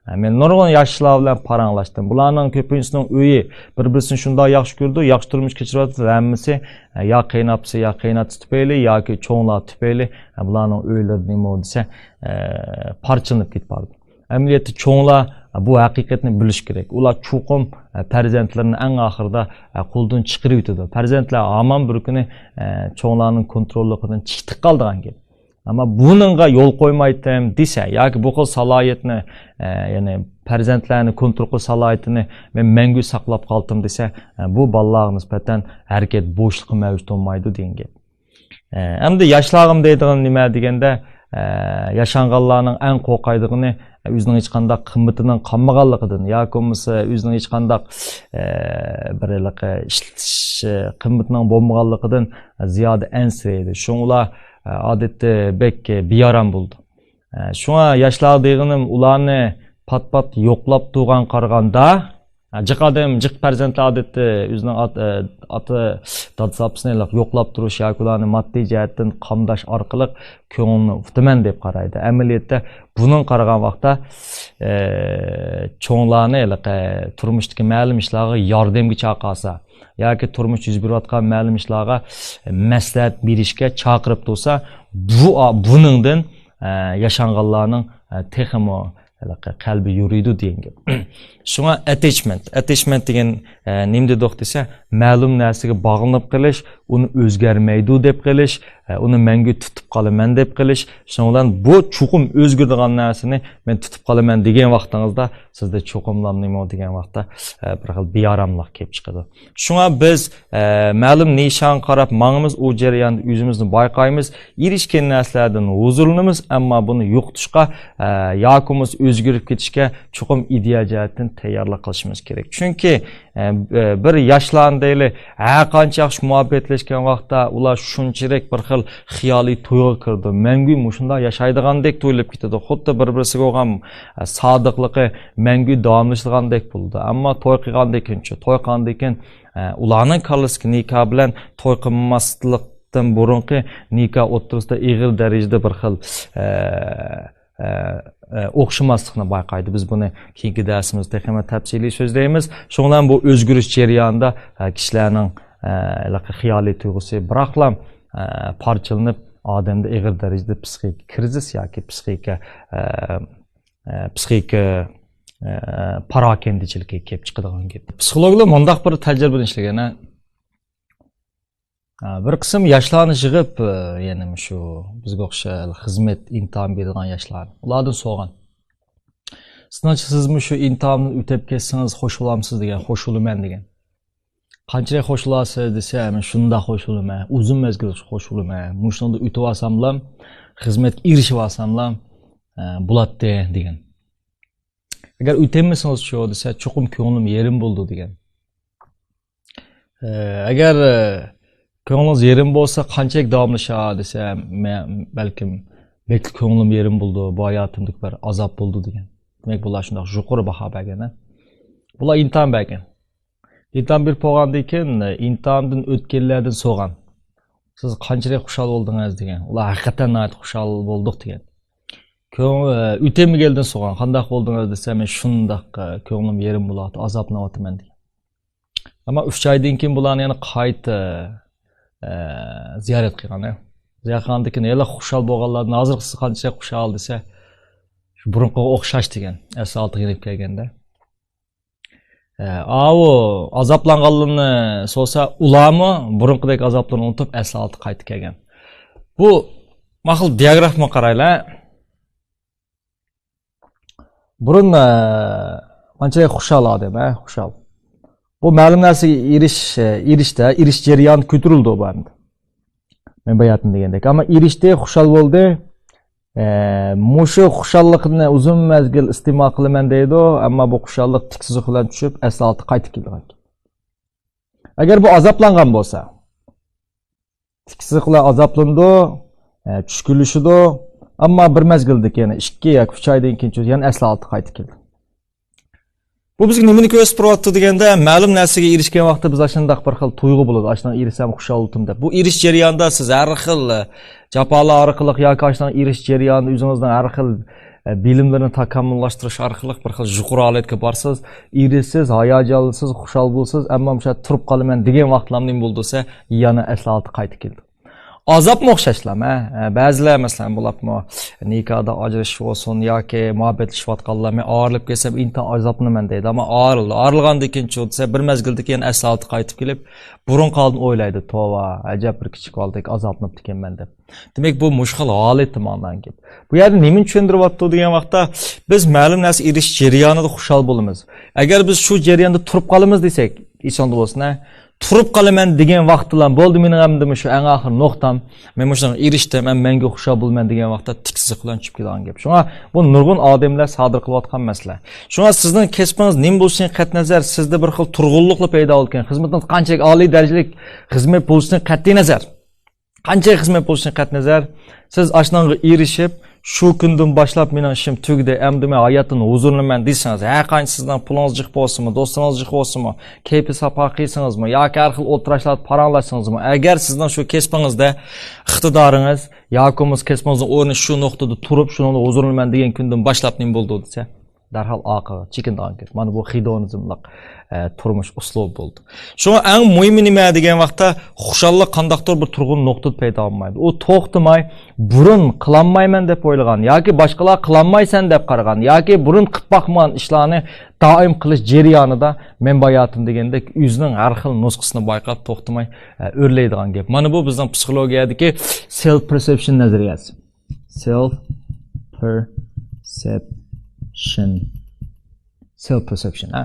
ئە، مەن نۇرغۇن ياشلار بىلەن پاراڭلاشتىم. بۇلارنىڭ كۆپىنچىسىنىڭ ئۆيى بىر-بىرسىنى شۇنداق ياخشى كۆرىدۇ، ياخشى تۇرمۇش كەچۈرۈۋاتىدۇ. ھەممىسى، ئە، يا قېيىنئاپىسى، يا قېيىنئاتىسى تۈپەيلى ياكى چوڭلار تۈپەيلى، ئە، بۇلارنىڭ ئۆيلىرى نېمە دېسە، ئە، پارچىلىنىپ كېتىپ بارىدۇ. ئەمەلىيەتتە چوڭلار، ئە، بۇ ھەقىقەتنى بىلىشى كېرەك. ئۇلار چوقۇم، ئە، پەرزەنتلىرىنى ئەڭ ئاخىرىدا، ئە، قولدىن چىقىرىۋېتىدۇ. پەرزەنتلەر ھامان بىر كۈنى، ئە، چوڭلارنىڭ كونتروللۇقىدىن چىقىپ قالىدىغان گەپ. ئەمما بۇنىڭغا يول قويمايتتىم دېسە ياكى بۇ خىل سالاھىيەتنى، ئە، يەنى پەرزەنتلەرنى كونترول قىلىش سالاھىيىتىنى مەن مەڭگۈ ساقلاپ قالدىم دېسە، ئە، بۇ بالىلارغا نىسبەتەن ھەرىكەت بوشلۇقى مەۋجۇت بولمايدۇ دېگەن گەپ. ئە، ئەمدى ياشلارغىمۇ دەيدىغىنىم نېمە دېگەندە، ئە، ياشانغانلارنىڭ ئەڭ قورقايدىغىنى ئۆزىنىڭ ھېچقانداق قىممىتىنىڭ قالمىغانلىقىدىن ياكى بولمىسا ئۆزىنىڭ ھېچقانداق، ئە، بىر ھېلىقى ئىشلىتىش، ئە، قىممىتىنىڭ بولمىغانلىقىدىن زىيادە ئەنسىرەيدۇ. شۇڭا ئۇلار، ئە، ئادەتتە بەك، ئە، بىئارام بولىدۇ. ئە، شۇڭا ياشلارغا دېگىنىم، ئۇلارنى پات-پات يوقلاپ تۇرغان قارىغاندا، ئە، جىق ئادەم، جىق پەرزەنتلەر ئادەتتە ئۆزىنىڭ ئات-، ئە، ئاتا، دادىسى، ئاپىسىنى ھېلىقى يوقلاپ تۇرۇش ياكى ئۇلارنى ماددىي جەھەتتىن قامداش ئارقىلىق كۆڭلىنى ئۇتىمەن دەپ قارايدۇ. ئەمەلىيەتتە بۇنىڭغا قارىغان ۋاقىتتا، ئە، چوڭلارنى ھېلىقى تۇرمۇشتىكى مەلۇم ئىشلارغا ياردەمگە چاقىرسا ياكى تۇرمۇشتا يۈز بېرىۋاتقان مەلۇم ئىشلارغا مەسلىھەت بېرىشكە چاقىرىپ تۇرسا، بۇ، بۇنىڭدىن، ئە، ياشانغانلارنىڭ، ئە، تېخىمۇ ھېلىقى قەلبى يورۇيدۇ دېگەن گەپ. شۇڭا ئەتەچمېنت، ئەتەچمېنت دېگەن، ئە، نېمە دېدۇق دېسە، مەلۇم نەرسىگە باغلىنىپ قېلىش، ئۇنى ئۆزگەرمەيدۇ دەپ قېلىش، ئە، ئۇنى مەڭگۈ تۇتۇپ قالىمەن دەپ قېلىش. شۇنىڭ بىلەن بۇ چوقۇم ئۆزگىرىدىغان نەرسىنى مەن تۇتۇپ قالىمەن دېگەن ۋاقتىڭىزدا سىزدە چوقۇملام نېمە دېگەن ۋاقىتتا، ئە، بىر خىل بىئاراملىق كېلىپ چىقىدۇ. شۇڭا بىز، ئە، مەلۇم نىشانغا قاراپ ماڭىمىز، ئۇ جەرياندا ئۆزىمىزنى بايقايمىز، ئېرىشكەن نەرسىلەردىن ھۇزۇرلىنىمىز، ئەمما بۇنى يوقىتىشقا، ئە، ياكى بولمىسا ئۆزگىرىپ كېتىشكە چوقۇم ئىدىيە جەھەتتىن تەييارلىق قىلىشىمىز كېرەك. چۈنكى، ئە، بىر ياشلارنى دەيلى، ھەر قانچە ياخشى مۇھەببەتلەشكەن ۋاقىتتا ئۇلار شۇنچىلىك بىر خىل خىيالىي تۇيغۇغا كىرىدۇ. مەڭگۈ مۇشۇنداق ياشايدىغاندەك تۇيۇلۇپ كېتىدۇ. خۇددى بىر-بىرسىگە بولغان، ئە، سادىقلىقى مەڭگۈ داۋاملىشىدىغاندەك بولىدۇ. ئەمما توي قىلغاندىن كېيىنچۇ؟ توي قىلغاندىن كېيىن، ئە، ئۇلارنىڭ كاللىسىگە نىكاھ بىلەن توي قىلماسلىقتىن بۇرۇنقى نىكاھ ئوتتۇرىسىدا ئېغىر دەرىجىدە بىر خىل، ئە، ئە، ئە، ئوخشىماسلىقنى بايقايدۇ. بىز بۇنى كېيىنكى دەرسىمىزدە تېخىمۇ تەپسىلىي سۆزلەيمىز. شۇنىڭ بىلەن بۇ ئۆزگىرىش جەريانىدا، ئە، كىشىلەرنىڭ، ئە، ھېلىقى خىيالىي تۇيغۇسى بىراقلا، ئە، پارچىلىنىپ، ئادەمدە ئېغىر دەرىجىدە پسىخىكا كىرىزىس ياكى پسىخىكا، ئە، ئە، پسىخىكا، ئە، پاراكەندىچىلىكى كېلىپ چىقىدىغان گەپ. پسىخولوگلار مۇنداق بىر تەجرىبىنى ئىشلىگەن، ھە. ئە، بىر قىسىم ياشلارنى يىغىپ، ئە، يەنە شۇ بىزگە ئوخشاش خىزمەت ئىمتىھان بېرىدىغان ياشلارنى. ئۇلاردىن سورىغان. سىزنىڭچە سىزمۇ شۇ ئىمتىھاندىن ئۆتۈپ كەتسىڭىز خوش بولامسىز دېگەن. خوش بولىمەن دېگەن. قانچىلىك خوش بولارسىز دېسە، مەن شۇنداق خوش بولىمەن، ئۇزۇن مەزگىل خوش بولىمەن. مۇشۇنىڭدا ئۆتۈۋالساملا، خىزمەتكە ئېرىشىۋالساملا، ئە، بولاتتى دېگەن. ئەگەر ئۆتەلمىسىڭىزچۇ دېسە، چوقۇم كۆڭلۈم يېرىم بولىدۇ دېگەن. ئە، ئەگەر، ئە، كۆڭلىڭىز يېرىم بولسا، قانچىلىك داۋاملىشار دېسە، مە-، بەلكىم بەكلا كۆڭلۈم يېرىم بولىدۇ، بۇ ھاياتىمدىكى بىر ئازاب بولىدۇ دېگەن. دېمەك، بۇلار شۇنداق يۇقىرى باھا بەرگەن، ھە. بۇلار ئىمتىھان بەرگەن. ئىمتىھان بېرىپ بولغاندىن كېيىن، ئىمتىھاندىن ئۆتكەنلەردىن سورىغان. سىز قانچىلىك خۇشال بولدىڭىز دېگەن. ئۇلار ھەقىقەتەن ناھايىتى خۇشال بولدۇق دېگەن. كۆڭ-، ئۆتەلمىگەنلەردىن سورىغان. قانداق بولدىڭىز دېسە، مەن شۇنداق، كۆڭلۈم يېرىم بولۇۋاتىدۇ، ئازابلىنىۋاتىمەن دېگەن. ئەمما ئۈچ ئايدىن كېيىن بۇلارنى يەنە قايتا، ئە، زىيارەت قىلغان، ئە. زىيارەت قىلغاندىن كېيىن يەنە خۇشال بولغانلاردىن، ھازىر سىز قانچىلىك خۇشال دېسە، شۇ بۇرۇنقىغا ئوخشاش دېگەن. ئەسلى ھالىتىگە يېنىپ كەلگەندە. ئاۋۇ ئازابلانغانلىرىنى سورىسا، ئۇلارمۇ بۇرۇنقىدەك ئازابلىرىنى ئۇنتۇپ، ئەسلى ھالىتىگە قايتىپ كەلگەن. بۇ ماقۇل دىياگرافمىغا قارايلى. بۇرۇن، ئە، مانچە خۇشال ئادەم، ئە، خۇشال. بۇ مەلۇم نەرسىگە ئېرىش-، ئە، ئېرىشتى، ئېرىش جەريانى كۆتۈرۈلدى بۇ ئەمدى. مەن باياتىن دېگەندەك. ئەمما ئېرىشتى، خۇشال بولدى. ئە، مۇشۇ خۇشاللىقنى ئۇزۇن مەزگىل ئىستېمال قىلىمەن دەيدۇ، ئەمما بۇ خۇشاللىق تىكسىزىق بىلەن چۈشۈپ، ئەسلى ھالىتىگە قايتىپ كېلىدىغان. ئەگەر بۇ ئازابلانغان بولسا، تىكسىزىق بىلەن ئازابلىنىدۇ، ئە، چۈشكۈنلىشىدۇ، ئەمما بىر مەزگىلدىكى، يەنى ئىككى ياكى ئۈچ ئايدىن كېيىن يەنە ئەسلى ھالىتىگە قايتىپ كېلىدۇ. بۇ بىزگە نېمىنى كۆرسىتىپ تۇرۇۋاتىدۇ دېگەندە، مەلۇم نەرسىگە ئېرىشكەن ۋاقىتتا بىز ئاشۇنداق بىر خىل تۇيغۇ بولىدۇ، ئاشۇنداق ئېرىشسەم خۇشال بولاتتىم دەپ. بۇ ئېرىش جەريانىدا سىز ھەر خىل، ئە، جاپالار ئارقىلىق ياكى ئاشۇنداق ئېرىش جەريانىدا ئۆزىڭىزنىڭ ھەر خىل، ئە، بىلىملىرىنى تاكامۇللاشتۇرۇش ئارقىلىق بىر خىل يۇقىرى ھالەتكە بارىسىز، ئېرىشىسىز، ھاياجانلىنىسىز، خۇشال بولىسىز، ئەمما مۇشۇ تۇرۇپ قالىمەن دېگەن ۋاقىتلام نېمە بولىدۇ دېسە، يەنە ئەسلى ھالىتىگە قايتىپ كېلىدۇ. ئازابمۇ ئوخشاشلا، ھە؟ ھە، بەزىلەر، مەسىلەن، بولۇپمۇ نىكاھدا ئاجرىشىش بولسۇن ياكى مۇھەببەتلىشىۋاتقانلار، مەن ئايرىلىپ كەتسەم ئىنتايىن ئازابلىنىمەن دەيدۇ. ئەمما ئايرىلدى. ئايرىلغاندىن كېيىن چۇ دېسە، بىر مەزگىلدىن كېيىن ئەسلى ھالىتىگە قايتىپ كېلىپ، بۇرۇنقى ھالىنى ئويلايدۇ. توۋا، ئەجەب بىر كىچىك بالىدەك ئازابلىنىپتىكەنمەن دەپ. دېمەك، بۇ مۇشۇ خىل ھالەتتە ماڭىدىغان گەپ. بۇ يەردە نېمىنى چۈشەندۈرۈۋاتىدۇ دېگەن ۋاقىتتا، بىز مەلۇم نەرسە ئېرىشىش جەريانىدا خۇشال بولىمىز. ئەگەر بىز شۇ جەرياندا تۇرۇپ قالىمىز دېسەك، ئېسىڭدە بولسۇن، ھە؟ تۇرۇپ قالىمەن دېگەن ۋاقىتتىلا، بولدى، مېنىڭ ئەمدى مۇشۇ ئەڭ ئاخىرى نۇقتام، مەن مۇشۇنىڭغا ئېرىشتىم، ھەم مەڭگۈ خۇشال بولىمەن دېگەن ۋاقىتتا تىكسىزىق بىلەن چۈشۈپ كېتىدىغان گەپ. شۇڭا بۇ نۇرغۇن ئادەملەر سادىر قىلىۋاتقان مەسىلە. شۇڭا سىزنىڭ كەسپىڭىز نېمە بولۇشىدىن قەتئىينەزەر، سىزدە بىر خىل تۇرغۇنلۇقلا پەيدا بولىدىكەن. خىزمىتىڭىز قانچىلىك ئالىي دەرىجىلىك خىزمەت بولۇشىدىن قەتئىينەزەر، قانچە خىزمەت بولۇشىدىن قەتئىينەزەر، سىز ئاشۇنىڭغا ئېرىشىپ، شۇ كۈندىن باشلاپ مېنىڭ ئىشىم تۈگىدى، ئەمدى مەن ھاياتتىن ھۇزۇرلىنىمەن دېسىڭىز، ھەر قانچە سىزنىڭ پۇلىڭىز جىق بولسىمۇ، دوستلىرىڭىز جىق بولسىمۇ، كەيپى ساپا قىلسىڭىزمۇ ياكى ھەر خىل ئولتۇراشلاردا پاراڭلاشسىڭىزمۇ، ئەگەر سىزنىڭ شۇ كەسپىڭىزدە ئىقتىدارىڭىز ياكى بولمىسا كەسپىڭىزنىڭ ئورنى شۇ نۇقتىدا تۇرۇپ، شۇنىڭدا ھۇزۇرلىنىمەن دېگەن كۈندىن باشلاپ نېمە بولىدۇ دېسە، دەرھال ئارقىغا چېكىنىدىغان گەپ. مانا بۇ خېدونىزملىق، ئە، تۇرمۇش ئۇسلۇبى بولىدۇ. شۇڭا ئەڭ مۇھىمى نېمە دېگەن ۋاقىتتا، خۇشاللىق قانداقتۇر بىر تۇرغۇن نۇقتىدا پەيدا بولمايدۇ. ئۇ توختىماي، بۇرۇن قىلالمايمەن دەپ ئويلىغان ياكى باشقىلار قىلالمايسەن دەپ قارىغان ياكى بۇرۇن قىلىپ باقمىغان ئىشلارنى دائىم قىلىش جەريانىدا مەن باياتىن دېگەندەك ئۆزىنىڭ ھەر خىل نۇسخىسىنى بايقاپ توختىماي، ئە، ئۆرلەيدىغان گەپ. مانا بۇ بىزنىڭ پسىخولوگىيەدىكى سېلف پېرسېپشن نەزەرىيەسى. سېلف پېرسېپشن. سېلف پېرسېپشن، ھە؟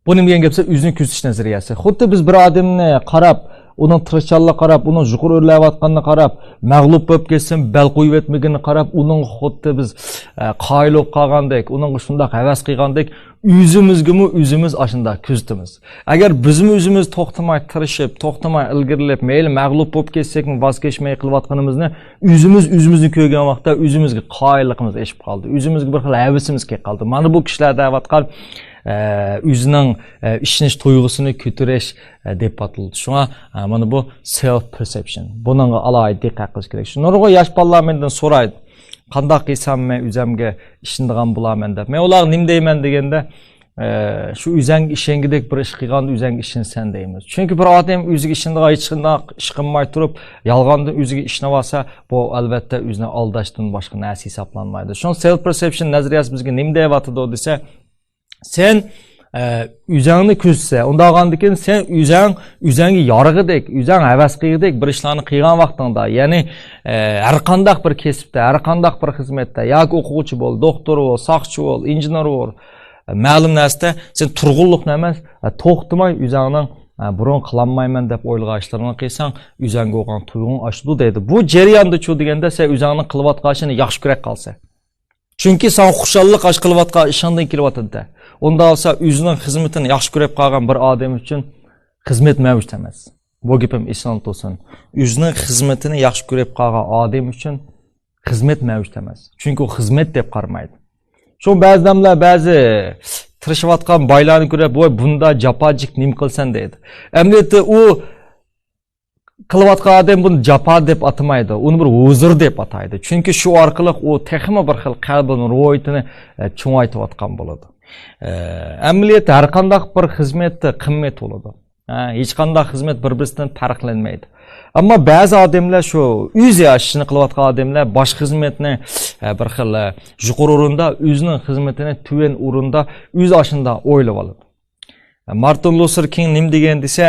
بۇ نېمە دېگەن گەپ دېسە، ئۆزىنى كۆزىتىش نەزەرىيەسى. خۇددى بىز بىر ئادەمنى قاراپ، ئۇنىڭ تىرىشچانلىقىغا قاراپ، ئۇنىڭ يۇقىرى ئۆرلەۋاتقىنىنى قاراپ، مەغلۇپ بولۇپ كەتسىمۇ بەل قويۇۋەتمىگىنىنى قاراپ، ئۇنىڭغا خۇددى بىز، ئە، قايىل بولۇپ قالغاندەك، ئۇنىڭغا شۇنداق ھەۋەس قىلغاندەك، ئۆزىمىزگىمۇ ئۆزىمىز ئاشۇنداق كۆزىتىمىز. ئەگەر بىزمۇ ئۆزىمىز توختىماي تىرىشىپ، توختىماي ئىلگىرىلەپ، مەيلى مەغلۇپ بولۇپ كەتسەكمۇ ۋاز كەچمەي قىلىۋاتقىنىمىزنى ئۆزىمىز ئۆزىمىزنى كۆرگەن ۋاقىتتا ئۆزىمىزگە قايىللىقىمىز ئېشىپ قالدى. ئۆزىمىزگە بىر خىل ھەۋىسىمىز كېلىپ قالدى. مانا بۇ كىشىلەر دەۋاتقان، ئە، ئۆزىنىڭ، ئە، ئىشىنىش تۇيغۇسىنى كۆتۈرۈش، ئە، دەپ ئاتىلىدۇ. شۇڭا، ئە، مانا بۇ سېلف پېرسېپشن. بۇنىڭغا ئالاھىدە دىققەت قىلىش كېرەك. شۇ نۇرغۇن ياش بالىلار مەندىن سورايدۇ، قانداق قىلسام مەن ئۆزەمگە ئىشىنىدىغان بولارمەن دەپ. مەن ئۇلارغا نېمە دەيمەن دېگەندە، ئە، شۇ ئۆزەڭگە ئىشەنگۈدەك بىر ئىش قىلغاندا ئۆزەڭگە ئىشىنىسەن دەيمىز. چۈنكى بىر ئادەم ئۆزىگە ئىشىنىدىغان ھېچقانداق ئىش قىلماي تۇرۇپ، يالغاندىن ئۆزىگە ئىشىنىۋالسا، بۇ ئەلۋەتتە ئۆزىنى ئالداشتىن باشقا نەرسە ھېسابلانمايدۇ. شۇڭا سېلف پېرسېپشن نەزەرىيەسى بىزگە نېمە دەۋاتىدۇ دېسە، سەن، ئە، ئۆزەڭنى كۆزىتسە، ئۇنداق بولغاندىن كېيىن سەن ئۆزەڭ، ئۆزەڭگە يارىغۇدەك، ئۆزەڭ ھەۋەس قىلغۇدەك بىر ئىشلارنى قىلغان ۋاقتىڭدا، يەنى، ئە، ھەر قانداق بىر كەسىپتە، ھەر قانداق بىر خىزمەتتە، ياكى ئوقۇغۇچى بول، دوختۇر بول، ساقچى بول، ئىنژېنېر بول، مەلۇم نەرسىدە سەن تۇرغۇنلۇقنى ئەمەس، توختىماي ئۆزۈڭنىڭ بۇرۇن قىلالمايمەن دەپ ئويلىغان ئىشلىرىڭنى قىلساڭ، ئۆزۈڭگە بولغان تۇيغۇڭ ئاشىدۇ دەيدۇ. بۇ جەرياندىچۇ دېگەندە، سەن ئۆزۈڭنىڭ قىلىۋاتقان ئىشىنى ياخشى كۆرۈپ قالىسەن. چۈنكى ساڭا خۇشاللىق ئاشۇ قىلىۋاتقان ئىشىڭدىن كېلىۋاتىدۇ. ئۇنداق بولسا ئۆزىنىڭ خىزمىتىنى ياخشى كۆرۈپ قالغان بىر ئادەم ئۈچۈن خىزمەت مەۋجۇت ئەمەس. بۇ گېپىم ئېسىڭدە تۇرسۇن. ئۆزىنىڭ خىزمىتىنى ياخشى كۆرۈپ قالغان ئادەم ئۈچۈن خىزمەت مەۋجۇت ئەمەس. چۈنكى ئۇ خىزمەت دەپ قارىمايدۇ. شۇ بەزى ئادەملەر بەزى تىرىشىۋاتقان بايلارنى كۆرۈپ، ۋاي، بۇندا جاپا چېكىپ نېمە قىلىسەن دەيدۇ. ئەمەلىيەتتە ئۇ قىلىۋاتقان ئادەم بۇنى جاپا دەپ ئاتىمايدۇ، ئۇنى بىر ھۇزۇر دەپ ئاتايدۇ. چۈنكى شۇ ئارقىلىق ئۇ تېخىمۇ بىر خىل قەلبىنىڭ روھىيىتىنى، ئە، چوڭايتىۋاتقان بولىدۇ. ئە، ئەمەلىيەتتە ھەر قانداق بىر خىزمەتتە قىممەت بولىدۇ. ھە، ھېچقانداق خىزمەت بىر-بىرسىدىن پەرقلەنمەيدۇ. ئەمما بەزى ئادەملەر شۇ ئۆزى ئاشۇنى قىلىۋاتقان ئادەملەر باشقا خىزمەتنى، ھە، بىر خىل، ھە، يۇقىرى ئورۇندا، ئۆزىنىڭ خىزمىتىنى تۆۋەن ئورۇندا، ئۆزى ئاشۇنداق ئويلىۋالىدۇ. مارتىن لۇسېر كىڭ نېمە دېگەن دېسە،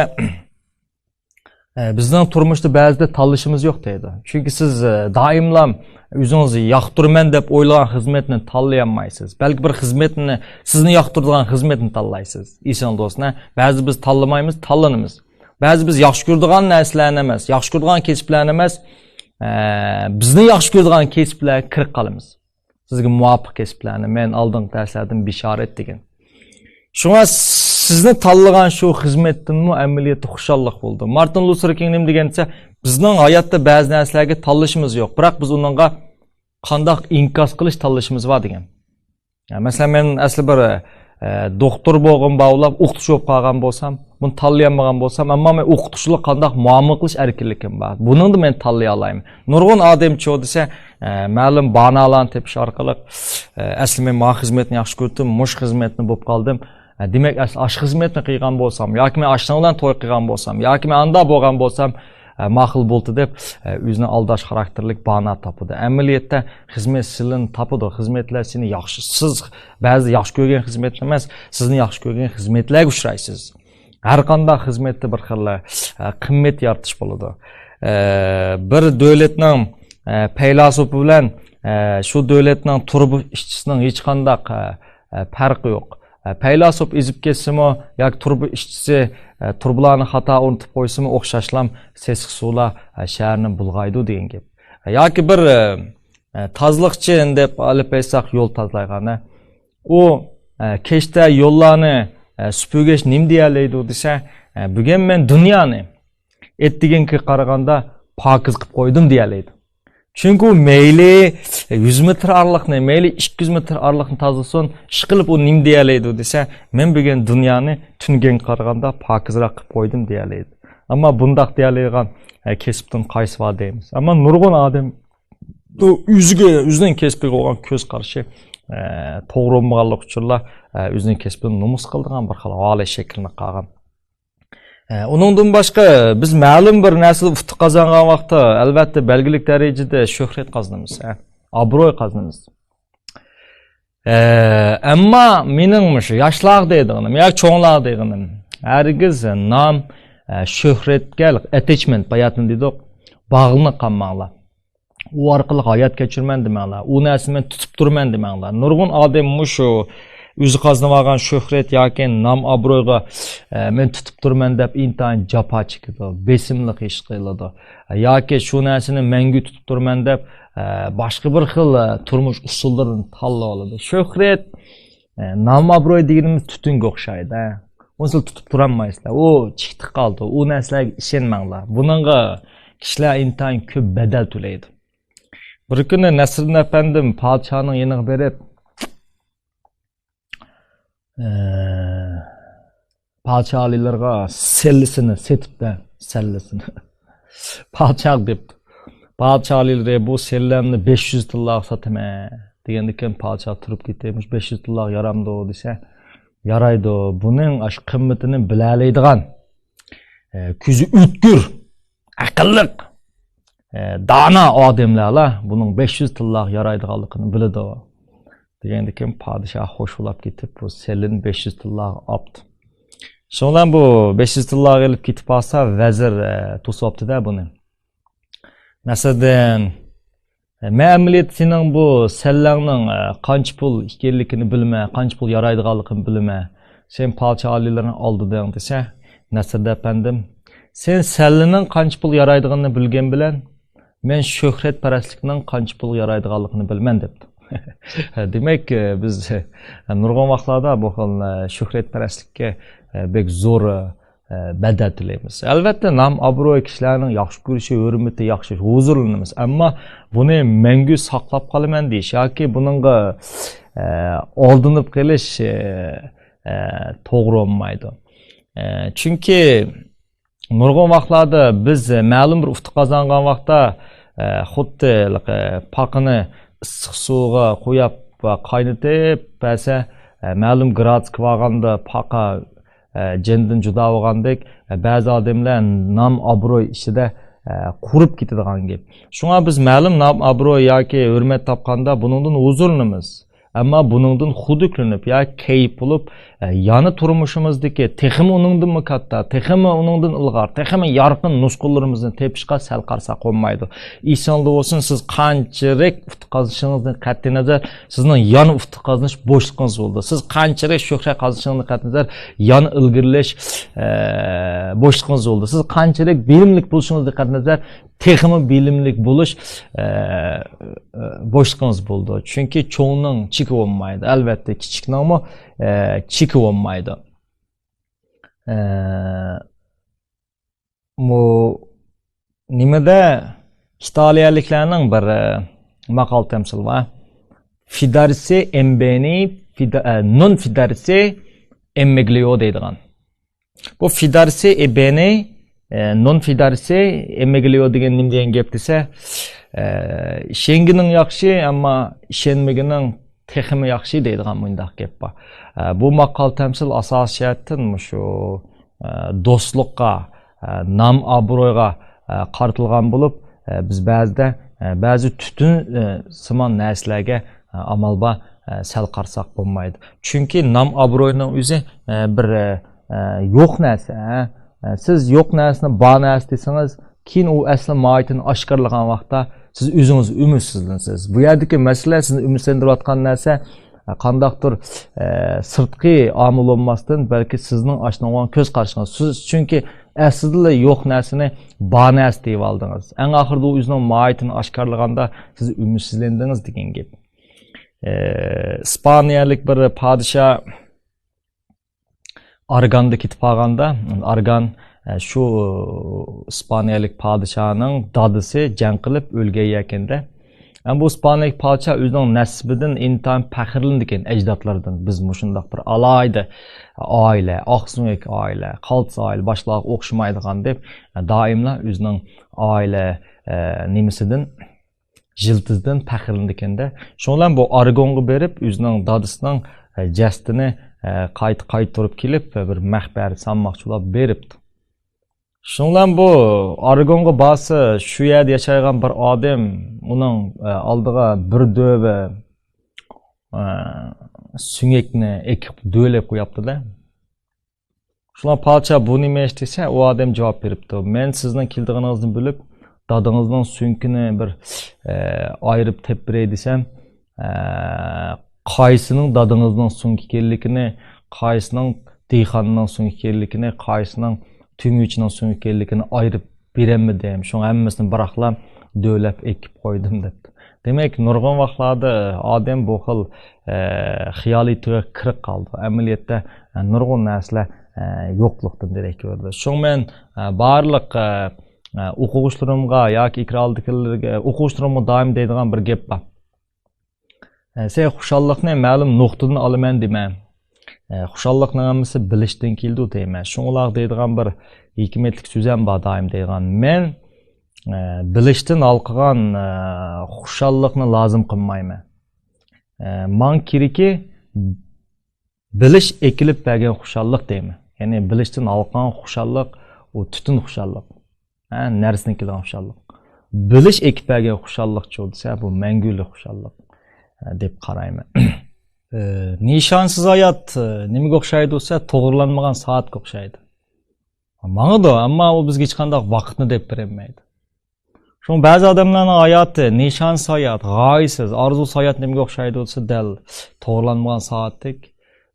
ئە، بىزنىڭ تۇرمۇشتا بەزىدە تاللىشىمىز يوق دەيدۇ. چۈنكى سىز، ئە، دائىملا ئۆزىڭىز ياقتۇرىمەن دەپ ئويلىغان خىزمەتنى تاللىيالمايسىز. بەلكى بىر خىزمەتنى، سىزنى ياقتۇرىدىغان خىزمەتنى تاللايسىز. ئېسىڭىزدە بولسۇن، ھە؟ بەزىدە بىز تاللىمايمىز، تاللىنىمىز. بەزى بىز ياخشى كۆرىدىغان نەرسىلەرنى ئەمەس، ياخشى كۆرىدىغان كەسىپلەرنى ئەمەس، ئە، بىزنى ياخشى كۆرىدىغان كەسىپلەرگە كىرىپ قالىمىز. سىزگە مۇۋاپىق كەسىپلەرنى، مەن ئالدىنقى دەرسلەردىن بېشارەت دېگەن. شۇڭا سىزنى تاللىغان شۇ خىزمەتتىنمۇ ئەمەلىيەتتە خۇشاللىق بولىدۇ. مارتىن لۇسېر كىڭ نېمە دېگەن دېسە، بىزنىڭ ھاياتتا بەزى نەرسىلەرگە تاللىشىمىز يوق، بىراق بىز ئۇنىڭغا قانداق ئىنكاس قىلىش تاللىشىمىز بار دېگەن. يا، مەسىلەن، مەن ئەسلى بىر، ئە، دوختۇر بولغۇم بار بولۇپ، ئوقۇتقۇچى بولۇپ قالغان بولسام، بۇنى تاللىيالمىغان بولسام، ئەمما مەن ئوقۇتقۇچىلىق قانداق مۇئامىلە قىلىش ئەركىنلىكىم بار. بۇنىڭدا مەن تاللىيالايمەن. نۇرغۇن ئادەم چۇ دېسە، ئە، مەلۇم بانالارنى تېپىش ئارقىلىق، ئە، ئەسلى مەن ما خىزمەتنى ياخشى كۆرۈتتۈم، مۇش خىزمەتنى بولۇپ قالدىم. ئە، دېمەك، ئەسلى ئاش خىزمەتنى قىلغان بولسام، ياكى مەن ئاشنىڭ بىلەن توي قىلغان بولسام، ياكى مەن ئاندا بولغان بولسام، ئە، ماقۇل بولدى دەپ، ئە، ئۆزىنى ئالداش خاراكتېرلىك بانا تاپىدۇ. ئەمەلىيەتتە خىزمەت سىلىنى تاپىدۇ. خىزمەتلەر سېنى ياخشى، سىز بەزى ياخشى كۆرگەن خىزمەتنى ئەمەس، سىزنى ياخشى كۆرگەن خىزمەتلەرگە ئۇچرايسىز. ھەر قانداق خىزمەتتە بىر خىل، ئە، قىممەت يارىتىش بولىدۇ. ئە، بىر دۆلەتنىڭ، ئە، پەيلاسوپى بىلەن، ئە، شۇ دۆلەتنىڭ تۇرۇبا ئىشچىسىنىڭ ھېچقانداق، ئە، ئە، پەرقى يوق. ئە، پەيلاسوپ ئېزىپ كەتسىمۇ ياكى تۇرۇبا ئىشچىسى، ئە، تۇرۇبىلارنى خاتا ئورنىتىپ قويسىمۇ ئوخشاشلام سېسىق سۇلار، ئە، شەھەرنى بۇلغايدۇ دېگەن گەپ. ئە، ياكى بىر، ئە، ئە، تازىلىقچى دەپ ئېلىپ ئېيتساق يول تازىلايدىغان، ئە، ئۇ، ئە، كەچتە يوللارنى، ئە، سۈپۈرگەچ نېمە دېيەلەيدۇ دېسە، ئە، بۈگۈن مەن دۇنيانى ئەتىگەنكىگە قارىغاندا پاكىز قىلىپ قويدۇم دېيەلەيدۇ. چۈنكى ئۇ مەيلى يۈز مېتىر ئارىلىقنى، مەيلى ئىككى يۈز مېتىر ئارىلىقنى تازىلىسۇن، ئىشقىلىپ ئۇ نېمە دېيەلەيدۇ دېسە، مەن بۈگۈن دۇنيانى تۈنگەنگە قارىغاندا پاكىزراق قىلىپ قويدۇم دېيەلەيدۇ. ئەمما بۇنداق دېيەلەيدىغان، ئە، كەسىپتىن قايسى بار دەيمىز. ئەمما نۇرغۇن ئادەم ئۆزىگە، ئۆزىنىڭ كەسپىگە بولغان كۆز قارىشى، ئە، توغرا بولمىغانلىق ئۈچۈنلا، ئە، ئۆزىنىڭ كەسپىنى نومۇس قىلىدىغان بىر خىل ھالەت شەكىللىنىپ قالغان. ئە، ئۇنىڭدىن باشقا، بىز مەلۇم بىر نەرسىدە ئۇتۇق قازانغان ۋاقىتتا، ئەلۋەتتە، بەلگىلىك دەرىجىدە شۆھرەت قازىنىمىز، ئە، ئابروي قازىنىمىز. ئە، ئەمما مېنىڭ مۇشۇ ياشلارغا دەيدىغىنىم ياكى چوڭلارغا دەيدىغىنىم، ھەرگىز نام، ئە، شۆھرەتكە ئەتەچمەنت، باياتىن دېدۇق، باغلىنىپ قالماڭلار. ئۇ ئارقىلىق ھايات كەچۈرىمەن دېمەڭلار. ئۇ نەرسىنى مەن تۇتۇپ تۇرىمەن دېمەڭلار. نۇرغۇن ئادەم مۇشۇ ئۆزى قازىنىۋالغان شۆھرەت ياكى نام-ئابرويغا، ئە، مەن تۇتۇپ تۇرىمەن دەپ ئىنتايىن جاپا چېكىدۇ، بېسىملىق ھېس قىلىدۇ. ياكى شۇ نەرسىنى مەڭگۈ تۇتۇپ تۇرىمەن دەپ، ئە، باشقا بىر خىل، ئە، تۇرمۇش ئۇسۇللىرىنى تاللىۋالىدۇ. شۆھرەت، ئە، نام-ئابروي دېگىنىمىز تۈتۈنگە ئوخشايدۇ، ھە. ئۇنسىلا تۇتۇپ تۇرالمايسىلەر. ئۇ چىقتى قالدى. ئۇ نەرسىلەرگە ئىشەنمەڭلار. بۇنىڭغا كىشىلەر ئىنتايىن كۆپ بەدەل تۆلەيدۇ. بىر كۈنى نەسرىدىن ئەپەندىم پادىشاھنىڭ يېنىغا بېرىپ، ئە، پادىشاھ ئالىيلىرىغا سەللىسىنى سېتىپتە، سەللىسىنى. پادىشاھ دەپتۇ. پادىشاھ ئالىيلىرى، بۇ سەللەمنى بەش يۈز تىللاغا ساتىمەن دېگەندىكىن پادىشاھ تۇرۇپ كېتىپ، مۇشۇ بەش يۈز تىللاغا يارامدۇ دېسە، يارايدۇ. بۇنىڭ ئاشۇ قىممىتىنى بىلەلەيدىغان، ئە، كۆزى ئۆتكۈر، ئەقىللىق، ئە، دانا ئادەملەرلا بۇنىڭ بەش يۈز تىللاغا يارايدىغانلىقىنى بىلىدۇ. دېگەندىكىن پادىشاھ خوش بولاپ كېتىپ، بۇ سەللىنى بەش يۈز تىللاغا ئاپتۇ. شۇنىڭ بىلەن بۇ بەش يۈز تىللاغا ئېلىپ كېتىپ بارسا، ۋەزىر، ئە، توسۇۋاپتۇ-دە بۇنى. نەسىردىن، ئە، مەن ئەمەلىيەتتە سېنىڭ بۇ سەللەڭنىڭ، ئە، قانچە پۇل ئىكەنلىكىنى بىلىمەن، قانچە پۇل يارايدىغانلىقىنى بىلىمەن. سەن پادىشاھ ئالىيلىرىنى ئالدىدىڭ دېسە، نەسىردىن ئەپەندىم، سەن سەللىنىڭ قانچە پۇل يارايدىغىنىنى بىلگەن بىلەن، مەن شۆھرەتپەرەسلىكنىڭ قانچە پۇلغا يارايدىغانلىقىنى بىلىمەن دەپتۇ. دېمەك، بىز نۇرغۇن ۋاقىتلاردا بۇ خىل شۆھرەتپەرەسلىككە بەك زور بەدەل تۆلەيمىز. ئەلۋەتتە، نام-ئابرۇي، كىشىلەرنىڭ ياخشى كۆرۈشى، ھۆرمىتى، ياخشى ھۇزۇرلىنىمىز. ئەمما بۇنى مەڭگۈ ساقلاپ قالىمەن دېيىش ياكى بۇنىڭغا ئالدىنىپ قېلىش توغرا بولمايدۇ. چۈنكى نۇرغۇن ۋاقىتلاردا بىز مەلۇم بىر ئۇتۇق قازانغان ۋاقىتتا، ئە، خۇددى ھېلىقى پاقىنى ئىسسىق سۇغا قۇياپ ۋە قاينىتىپ بەرسە، ئە، مەلۇم گرادۇسقا بارغاندا پاقا، ئە، جېنىدىن جۇدا بولغاندەك، ئە، بەزى ئادەملەر نام-ئابرۇي ئىچىدە، ئە، قۇرۇپ كېتىدىغان گەپ. شۇڭا بىز مەلۇم نام-ئابرۇي ياكى ھۆرمەت تاپقاندا بۇنىڭدىن ھۇزۇرلىنىمىز. ئەمما بۇنىڭدىن خۇدۈكلىنىپ ياكى كەيپ بولۇپ، ئە، يەنە تۇرمۇشىمىزدىكى تېخىمۇ ئۇنىڭدىنمۇ كاتتا، تېخىمۇ ئۇنىڭدىن ئىلغار، تېخىمۇ يارقىن نۇسخىلىرىمىزنى تېپىشقا سەل قارىساق بولمايدۇ. ئېسىڭىزدە بولسۇن، سىز قانچىلىك ئۇتۇق قازىنىشىڭىزدىن قەتئىينەزەر، سىزنىڭ يەنە ئۇتۇق قازىنىش بوشلۇقىڭىز بولىدۇ. سىز قانچىلىك شۆھرەت قازىنىشىڭىزدىن قەتئىينەزەر، يەنە ئىلگىرىلەش، ئە، بوشلۇقىڭىز بولىدۇ. سىز قانچىلىك بىلىملىك بولۇشىڭىزدىن قەتئىينەزەر، تېخىمۇ بىلىملىك بولۇش، ئە، ئە، بوشلۇقىڭىز بولىدۇ. چۈنكى چوڭنىڭ چېكى بولمايدۇ. ئەلۋەتتە، كىچىكنىڭمۇ، ئە، چېكى بولمايدۇ. ئە، بۇ نېمىدە ئىتالىيەلىكلەرنىڭ بىر، ئە، ماقال تەمسىلى بار. فىدارسى ئېمبېنى، فىدا-، ئە، نون فىدارسى ئېممېگلىيو دەيدىغان. بۇ فىدارسى ئېبېنى، ئە، نون فىدارسى ئېممېگلىيو دېگەن نېمە دېگەن گەپ دېسە، ئە، ئىشەنگىنىڭ ياخشى، ئەمما ئىشەنمىگىنىڭ تېخىمۇ ياخشى دەيدىغان مۇنداق گەپ بار. ئە، بۇ ماقال تەمسىل ئاساسىي جەھەتتىن مۇشۇ، ئە، دوستلۇققا، ئە، نام ئابرويغا، ئە، قارىتىلغان بولۇپ، ئە، بىز بەزىدە، ئە، بەزى تۈتۈن، ئە، سىمان نەرسىلەرگە، ئە، ئامال بار، ئە، سەل قارىساق بولمايدۇ. چۈنكى نام ئابروينىڭ ئۆزى، ئە، بىر، ئە، ئە، يوق نەرسە، ئە. ئە، سىز يوق نەرسىنى بار نەرسە دېسىڭىز، كېيىن ئۇ ئەسلى ماھىيىتىنى ئاشكارىلىغان ۋاقىتتا سىز ئۆزىڭىز ئۈمىدسىزلىنىسىز. بۇ يەردىكى مەسىلە سىزنى ئۈمىدسىزلەندۈرۈۋاتقان نەرسە، ئە، قانداقتۇر، ئە، سىرتقى ئامىل بولماستىن، بەلكى سىزنىڭ ئاشۇنىڭغا كۆز قارىشىڭىز. سىز چۈنكى ئەسلىدىلا يوق نەرسىنى بار نەرسە دېيىۋالدىڭىز. ئەڭ ئاخىرىدا ئۇ ئۆزىنىڭ ماھىيىتىنى ئاشكارىلىغاندا سىز ئۈمىدسىزلەندىڭىز دېگەن گەپ. ئە، ئىسپانىيەلىك بىر پادىشاھ ئارگاندا كېتىپ قالغاندا، ئارگان، ئە، شۇ ئىسپانىيەلىك پادىشاھنىڭ دادىسى جەڭ قىلىپ ئۆلگەن يەكەندە. ئەمما بۇ ئىسپانىيەلىك پادىشاھ ئۆزىنىڭ نەسىبىدىن ئىنتايىن پەخىرلىنىدىكەن، ئەجدادلىرىدىن. بىز مۇشۇنداق بىر ئالاھىدە ئائىلە، ئاقسۆڭەك ئائىلە، قالتىس ئائىلە، باشقىلارغا ئوخشىمايدىغان دەپ، دائىملا ئۆزىنىڭ ئائىلە، ئە، نېمىسىدىن، يىلتىزىدىن پەخىرلىنىدىكەن-دە. شۇنىڭ بىلەن بۇ ئارگونغا بېرىپ، ئۆزىنىڭ دادىسىنىڭ، ئە، جەسىتىنى، ئە، قايتا قايتۇرۇپ كېلىپ، بىر مەقبەرە سالماقچى بولۇپ بېرىپتۇ. شۇنىڭ بىلەن بۇ ئارگونغا بارسا، شۇ يەردە ياشايدىغان بىر ئادەم ئۇنىڭ، ئە، ئالدىغا بىر دۆۋە، ئە، سۆڭەكنى ئېكىپ دۆۋىلەپ قوياپتۇ-دە. شۇڭا پادىشاھ بۇ نېمە ئىش دېسە، ئۇ ئادەم جاۋاب بېرىپتۇ: «مەن سىزنىڭ كېلىدىغىنىڭىزنى بىلىپ، دادىڭىزنىڭ سۆڭىكىنى بىر، ئە، ئايرىپ تېپىپ بېرەي دېسەم، ئە، قايسىنىڭ دادىڭىزنىڭ سۆڭىكى ئىكەنلىكىنى، قايسىنىڭ دېھقاننىڭ سۆڭىكى ئىكەنلىكىنى، قايسىنىڭ تۈمۈرچىنىڭ سۆڭىكى ئىكەنلىكىنى ئايرىپ بېرەلمىدىم. شۇڭا ھەممىسىنى بىراقلا دۆۋىلەپ ئېكىپ قويدۇم» دەپتۇ. دېمەك، نۇرغۇن ۋاقىتلاردا ئادەم بۇ خىل، ئە، خىيالىي تۈگە كىرىپ قالىدۇ. ئەمەلىيەتتە، ئە، نۇرغۇن نەرسىلەر، ئە، يوقلۇقتىن دېرەك بېرىدۇ. شۇڭا مەن، ئە، بارلىق، ئە، ئە، ئوقۇغۇچىلىرىمغا ياكى ئېكران ئالدىدىكىلەرگە، ئوقۇغۇچىلىرىمغا دائىم دەيدىغان بىر گەپ بار. ئە، سەن خۇشاللىقنى مەلۇم نۇقتىدىن ئالىمەن دېمە. ئە، خۇشاللىقنىڭ ھەممىسى بىلىشتىن كېلىدۇ دەيمەن. شۇڭا ئۇلارغا دەيدىغان بىر ھېكمەتلىك سۆزەم بار دائىم دەيدىغان. مەن، ئە، بىلىشتىن ھالقىغان، ئە، خۇشاللىقنى لازىم قىلمايمەن. ئە، ماڭا كېرىكى بىلىش ئېكىلىپ بەرگەن خۇشاللىق دەيمەن. يەنى بىلىشتىن ھالقىغان خۇشاللىق، ئۇ تۈتۈن خۇشاللىق. ھە، نەرسىدىن كېلىدىغان خۇشاللىق. بىلىش ئېكىپ بەرگەن خۇشاللىقچۇ دېسە، بۇ مەڭگۈلۈك خۇشاللىق، ھە، دەپ قارايمەن. ئە، نىشانسىز ھايات، ئە، نېمىگە ئوخشايدۇ دېسە، توغرىلانمىغان سائەتكە ئوخشايدۇ. ماڭىدۇ، ئەمما ئۇ بىزگە ھېچقانداق ۋاقىتنى دەپ بېرەلمەيدۇ. شۇڭا بەزى ئادەملەرنىڭ ھاياتى نىشانسىز ھايات، غايىسىز، ئارزۇسىز ھايات نېمىگە ئوخشايدۇ دېسە، دەل توغرىلانمىغان سائەتتەك